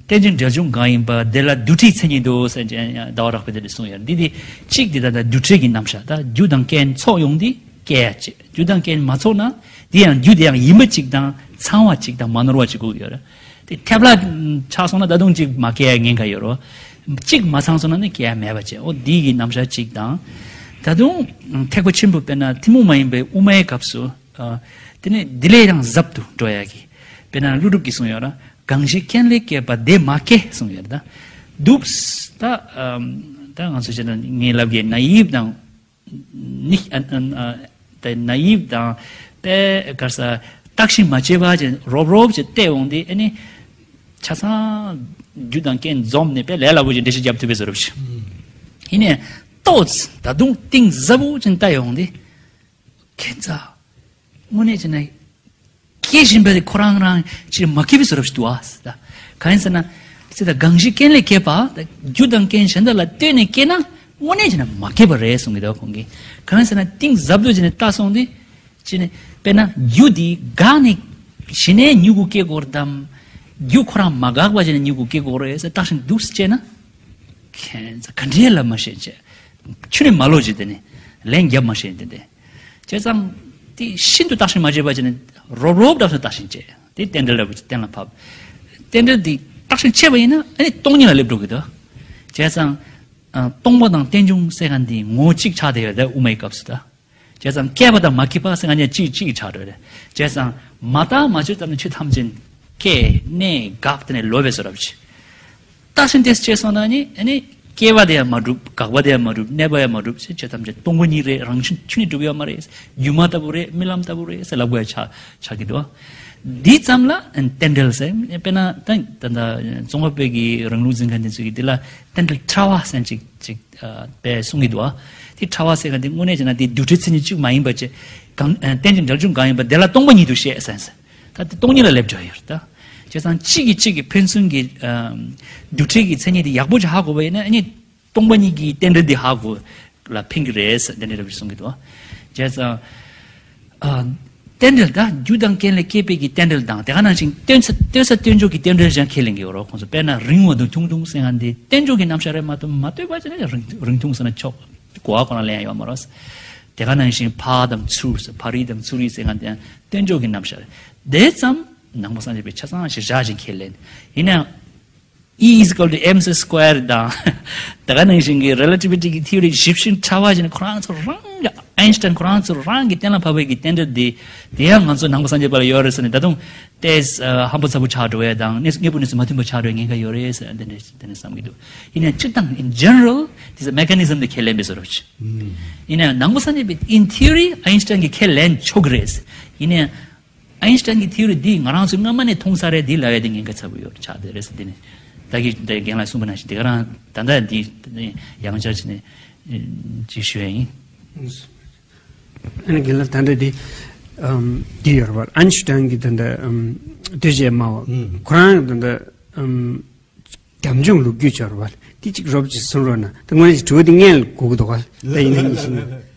རྟེན་ཅིང་འབྲེལ་འབྱུང་གང་ཡིན་པ། དེ་ལ་འདུ་འཁྲིད་མཚན་ཉིད་དོ་ཟེར་ཅེས་ཟླ་བ་གྲགས་པས་དེ་འདྲ་གསུངས་ཡོད། འདི་དེ་གཅིག་འདི་ད་ལྟ་འདུ་འཁྲིད་ཀྱི་རྣམ་གཞག་ད་རྒྱུ་དང་རྐྱེན་ཚོགས་ཡོང་དུས་སྐྱེ་ཡ་བྱེད། རྒྱུ་དང་རྐྱེན་མ་ཚོགས་ན་འདི་ཡང་རྒྱུ་དེ་ཡང་ཡིན་པ་གཅིག་དང་ཚང་བ་གཅིག་དང་མ་ནོར་བ་གཅིག་དགོས་ཀྱི་ཡོད་རེད། དེ་ཐལ་བ་ཆགས་སོང་ན་ད་དུང་གཅིག་མ་སྐྱེ་ཡ་ཉེན་ཁ་ཡོད་རོ། གཅིག་མ་ཚང་སོང་ན་ནི་སྐྱེ་ཡ་མེད་པ་བྱས། འོ་འདི་གི་རྣམ་གཞག་གཅིག་དང་། ད་དུང་ཐེག་པ་ཆེན་པོ་དཔེར་ན་ཐུན་མོང་མ་ཡིན་པའི་དབུ་མའི་སྐབས་སུ། ཨ་དེ་ནས་འདི་ལས་ཡང་ཟབ་ཏུ་འགྲོ་ཡ་གི། དཔེར་ན་ཀླུ་སྒྲུབ་ཀྱིས་གསུངས་ཡོད་ར། གང་ཞིག་རྐྱེན་ལས་སྐྱེས་པ་དེ་མ་སྐྱེ་གསུངས་ཡོད་ར་ད། འདུག་ད་ཨམ་ད་ང་ཚོ་བྱས་ན་ངའི་ལབ་ཀྱི་ན་ཡིབ་དང་། ནི་ཨ་ཨ་ཨ་དེ་ན་ཡིབ་དང་དཔེ་གར་ས་བརྟག་ཞིབ་མ་བྱས་པ་ཅིག་རོབ་རོབ་ཅིག་བལྟས་འོང་དུས་ཨ་ནི་ཆ་ཚང་རྒྱུ་དང་རྐྱེན་འཛོམས་ནས་དཔེ་ལས་སླ་པོ་ཅིག་འགྲེལ་བཤད་རྒྱབ་ཐུབ་པའི་བཟོ་འདྲ་ཞིག་ཡིན་ནའི་ཏོག་ཙམ་ད་དུང་གཏིང་ཟབ་པོ་ཅིག་བལྟས་འོང་དུས་ཁྱད་མཚར། དངོས་གནས་བྱས་ན། སྐྱེ་བཞིན་པ་དེ་ཁོ་རང་རང་ཅིག་མ་སྐྱེས་པའི་བཟོ་འདྲ་ཞིག་འདུག་ཨ། གང་ཡིན་ཟེར་ན། ཟེར་ད་གང་ཞིག་རྐྱེན་ལས་སྐྱེས་པ། ད་རྒྱུ་དང་རྐྱེན་གཞན་དག་ལ་ལྟོས་ནས་སྐྱེས་ན་དངོས་གནས་བྱས་ན་མ་སྐྱེས་པ་རེད་གསུང་གི་འདུག་ཁོང་གིས། གང་ཡིན་ཟེར་ན་གཏིང་ཟབ་ཏུ་བྱས་ནས་ལྟ་སོང་དུས། ཅི་ནས་དཔེར་ན་རྒྱུ་དེ་འགག་ནས་གཞི་ནས་མྱུ་གུ་སྐྱེ་དགོས་རེད་དམ། རྒྱུ་ཁོ་རང་མ་འགག་པ་བྱས་ནས་མྱུ་གུ་སྐྱེ་དགོས་རེད་ཟེར་བརྟག་ཞིབ་འདུག་སེ་བྱས་ན། ཁྱད་མཚར་ག་འདྲའི་ལབ་མ་ཤེས་བྱས། ཆུ་ནས་མ་ལོ་ཅིག་དེ་ནི། ལན་རྒྱབ་མ་ཤེས་ཏེ་དེ། བྱས་ཙང་དེ་ཤིན་ཏུ་བརྟག་ཞིབ་མ་བྱས་པ་བྱས་ནས་རོབ་རོབ་འདྲ་བོ་བརྟག་ཞིབ་བྱས། དེ་རྟེན་འབྲེལ་འདྲ་བོ་ཅིག་གཏན་ལ་ཕབ། རྟེན་འབྲེལ་དེ་བརྟག་ཞིབ་བྱས་པ་ཡིན་ན་ཨ་ནི་སྟོང་ཉིད་ལ་སླེབས་འགྲོ་གི་འདུག་བྱས་ཙང་ཨ་སྟོང་པ་དང་རྟེན་འབྱུང་ཟེར་མཁན་དེ་ངོ་བོ་གཅིག་ཆགས་བསྡད་ཡོད་རེད། དབུ་མའི་སྐབས་སུ་ད། བྱས་ཙང་སྐྱེས་པ་དང་མ་སྐྱེས་པ་ཟེར་མཁན་གཉིས་གཅིག་གཅིག་ཆགས་འགྲོ་རེད། བྱས་ཙང་མ་བརྟགས་མ་དཔྱད་ཙམ་ནས་ཆོས་ཐམས་ཅད་སྐྱེ་གནས་འགག་དེ་ནས་ལོག་པའི་བཟོ་འདྲ་ཅིག་བརྟག་ཞིབ་དེ་བྱས་སོང་ན་ནི་ཨ་ནི་སྐྱེ་བ་དེ་ཡང་མ་གྲུབ། འགག་པ་དེ་ཡང་མ་གྲུབ། གནས་པ་ཡང་མ་གྲུབ་ཟེར། ཆོས་ཐམས་ཅད་སྟོང་པ་ཉིད་རེད། རང་བཞིན་ཆོས་ཉིད་གྲུབ་ཡོད་མ་རེད། སྒྱུ་མ་ལྟ་བུ་རེད། རྨི་ལམ་ལྟ་བུ་རེད་ཟེར་ལབ་དགོས་ཡ་ཆགས་ཆགས་ཀྱི་འདུག་འདི་ཙམ་ལ་རྟེན་འབྲེལ་ཟེར། དཔེར་ན་ད་ད་ད་ཙོང་ཁ་པའི་གི་རང་ལུགས་འཛིན་མཁན་དེ་ཚོས་ཀྱི་འདི་ལ་རྟེན་འབྲེལ་ཕྲ་བ་ཟེར་ཅིག་ཅིག་ཨ་དཔེ་གསུང་གི་འདུག་དེ་ཕྲ་བ་ཟེར་མཁན་དེ་དངོས་གནས་བྱས་ན་དེ་རྡུལ་ཕྲན་མཚན་ཉིད་གཅིག་མ་ཡིན་པ་བྱས། གང་ཨ་རྟེན་ཅིང་འབྲེལ་འབྱུང་གང་ཡིན་པ་དེ་ལ་སྟོང་པ་ཉིད་དུ་བཤད་ཟེར་ཟེར། ད་དེ་སྟོང་ཉིད་ལ་སླེབས་འགྲོ་ཡོད་རེད་ད། བྱས་ཙང་གཅིག་གིས་གཅིག་གི་ཕན་ཚུན་གྱི་ཨ་རྡུལ་ཕྲན་གྱི་མཚན་ཉིད་དེ་ཡག་པོ་ཅིག་ཧ་གོ་བ་ཡིན་ན་ཨ་ནི་སྟོང་པ་ཉིད་ཀྱི་རྟེན་འབྲེལ་འདི་ཧ་གོ་ལ་ཕན་གྱི་རེད་ཟེར་དེ་འདྲ་འདྲ་བོ་ཞིག་གསུང་གི་འདུག་བྱས་ཙང་། ཨ། རྟེན་འབྲེལ་ད་རྒྱུ་དང་རྐྱེན་ལས་སྐྱེས་པའི་གི་རྟེན་འབྲེལ་དང་། དེ་ག་ནང་བཞིན་རྟེན་ས་རྟེན་ས་རྟེན་འབྱུང་གི་རྟེན་འབྲེལ་ཀྱང་ཁས་ལེན་གྱི་ཡོད་རེད། ཁོང་ཚོ་དཔེར་ན་རིང་བ་དང་ཐུང་ཐུང་ཟེར་མཁན་དེ་རྟེན་འབྱུང་གི་རྣམ་གཞག་རེད་མ་གཏོགས་མ་ལྟོས་པ་བྱས་ན་རིང་རིང་ཐུང་ཟེར་ན་ཆོག་གོ་བ་ཁོ་ན་ལེན་ཡ་ཡོད་མ་རེད། དེ་ག་ནང་བཞིན་ཕ་དང་ཚུར་ཟེར། ཕ་རི་དང་ཚུར་རི་ཟེར་མཁན་དེ་ཡང་རྟེན་འབྱུང་གི་རྣམ་གཞག་རེད། དེ་ཙམ་ནང་པ་སངས་རྒྱས་པས་ཆ་ཚང་ཞིག་བཞག་ཅིང་ཁས་ལེན། ཡིན་ནའང་། E is equal to mc square དང་། དེ་ག་ནང་བཞིན་གྱི་relativity གི་theory ཞིབ་ཅིང་ཕྲ་བ་ཞིག་ནི་ཁོ་རང་ཚོ་རང་གི་ཨའིན་སི་ཊན་ཁོ་རང་ཚོ་རང་གི་གཏན་ལ་ཕབ་པའི་གི་རྟེན་འབྲེལ་འདི། དེ་ཡང་ང་ཚོ་ནང་པ་སངས་རྒྱས་པ་ལ་ཡོད་རེད་ཟེར་ནས་ད་དུང་ཏོག་ཙམ་ཧམ་པ་ཚ་པོ་ཆགས་འགྲོ་བས་དང་། གནས་དངོས་པོ་གནས་ཚུལ་མ་མཐུན་པ་ཆགས་འགྲོ་བའི་ཉེན་ཁ་ཡོད་རེད་ཟེར། དེ་འདྲ་དེ་འདྲ་བསམ་གྱི་འདུག་ཡིན་ནའང་སྤྱིར་བཏང་in general this is a mechanism དེ་ཁས་ལེན་པའི་བཟོ་འདྲ་ཅིག་ཡིན་ནའང་ནང་པ་སངས་རྒྱས་པས་in theory ཨའིན་སི་ཊན་གྱིས་ཁས་ལེན་ཆོག་གི་རེད། ཡིན་ནའང་། ཨའིན་སི་ཊན་གྱི་ཐིའོ་རི་འདི་ང་རང་ཚོས་སྔ་མ་ནས་མཐོང་ས་རེད། འདི་ལབ་ཡ་འདི་ཉེན་ཁ་ཚ་པོ་ཡོད་ཆགས་བསྡད་རེད་ཟེར། འདི་ནི་ད་གིན་འདི་རྒན་ལགས་གསུངས་པ་ནང་བཞིན་དེ་ག་རང་ད་ལྟ་འདི་ཡང་བསྐྱར་བྱས་ནས་ཅིག་ཞུ་ཡ་ཡིན། ཨ་ནི་རྒན་ལགས་ད་ལྟ་འདི་ཨམ་འདི་ཡོད་རེད་པ། ཨའིན་སི་ཊན་གྱི་ད་ལྟ་ཨམ་འདུས་བྱས་སྨྲ་བ་ཁོ་རང་ད་ལྟ་ཨམ་རྒྱབ་ལྗོངས་ལོ་རྒྱུས་ཡོད་རེད་པ། འདི་གཅིག་རོབ་ཅིག་གསུང་རོགས་གནང་། ད་དངོས་གནས་དྲི་བ་འདི་སྔོན་ལ་དགོས་ཀྱི་འདུག་ག་ད་ཡིན་ན་ཡིན་ཞིག་ན།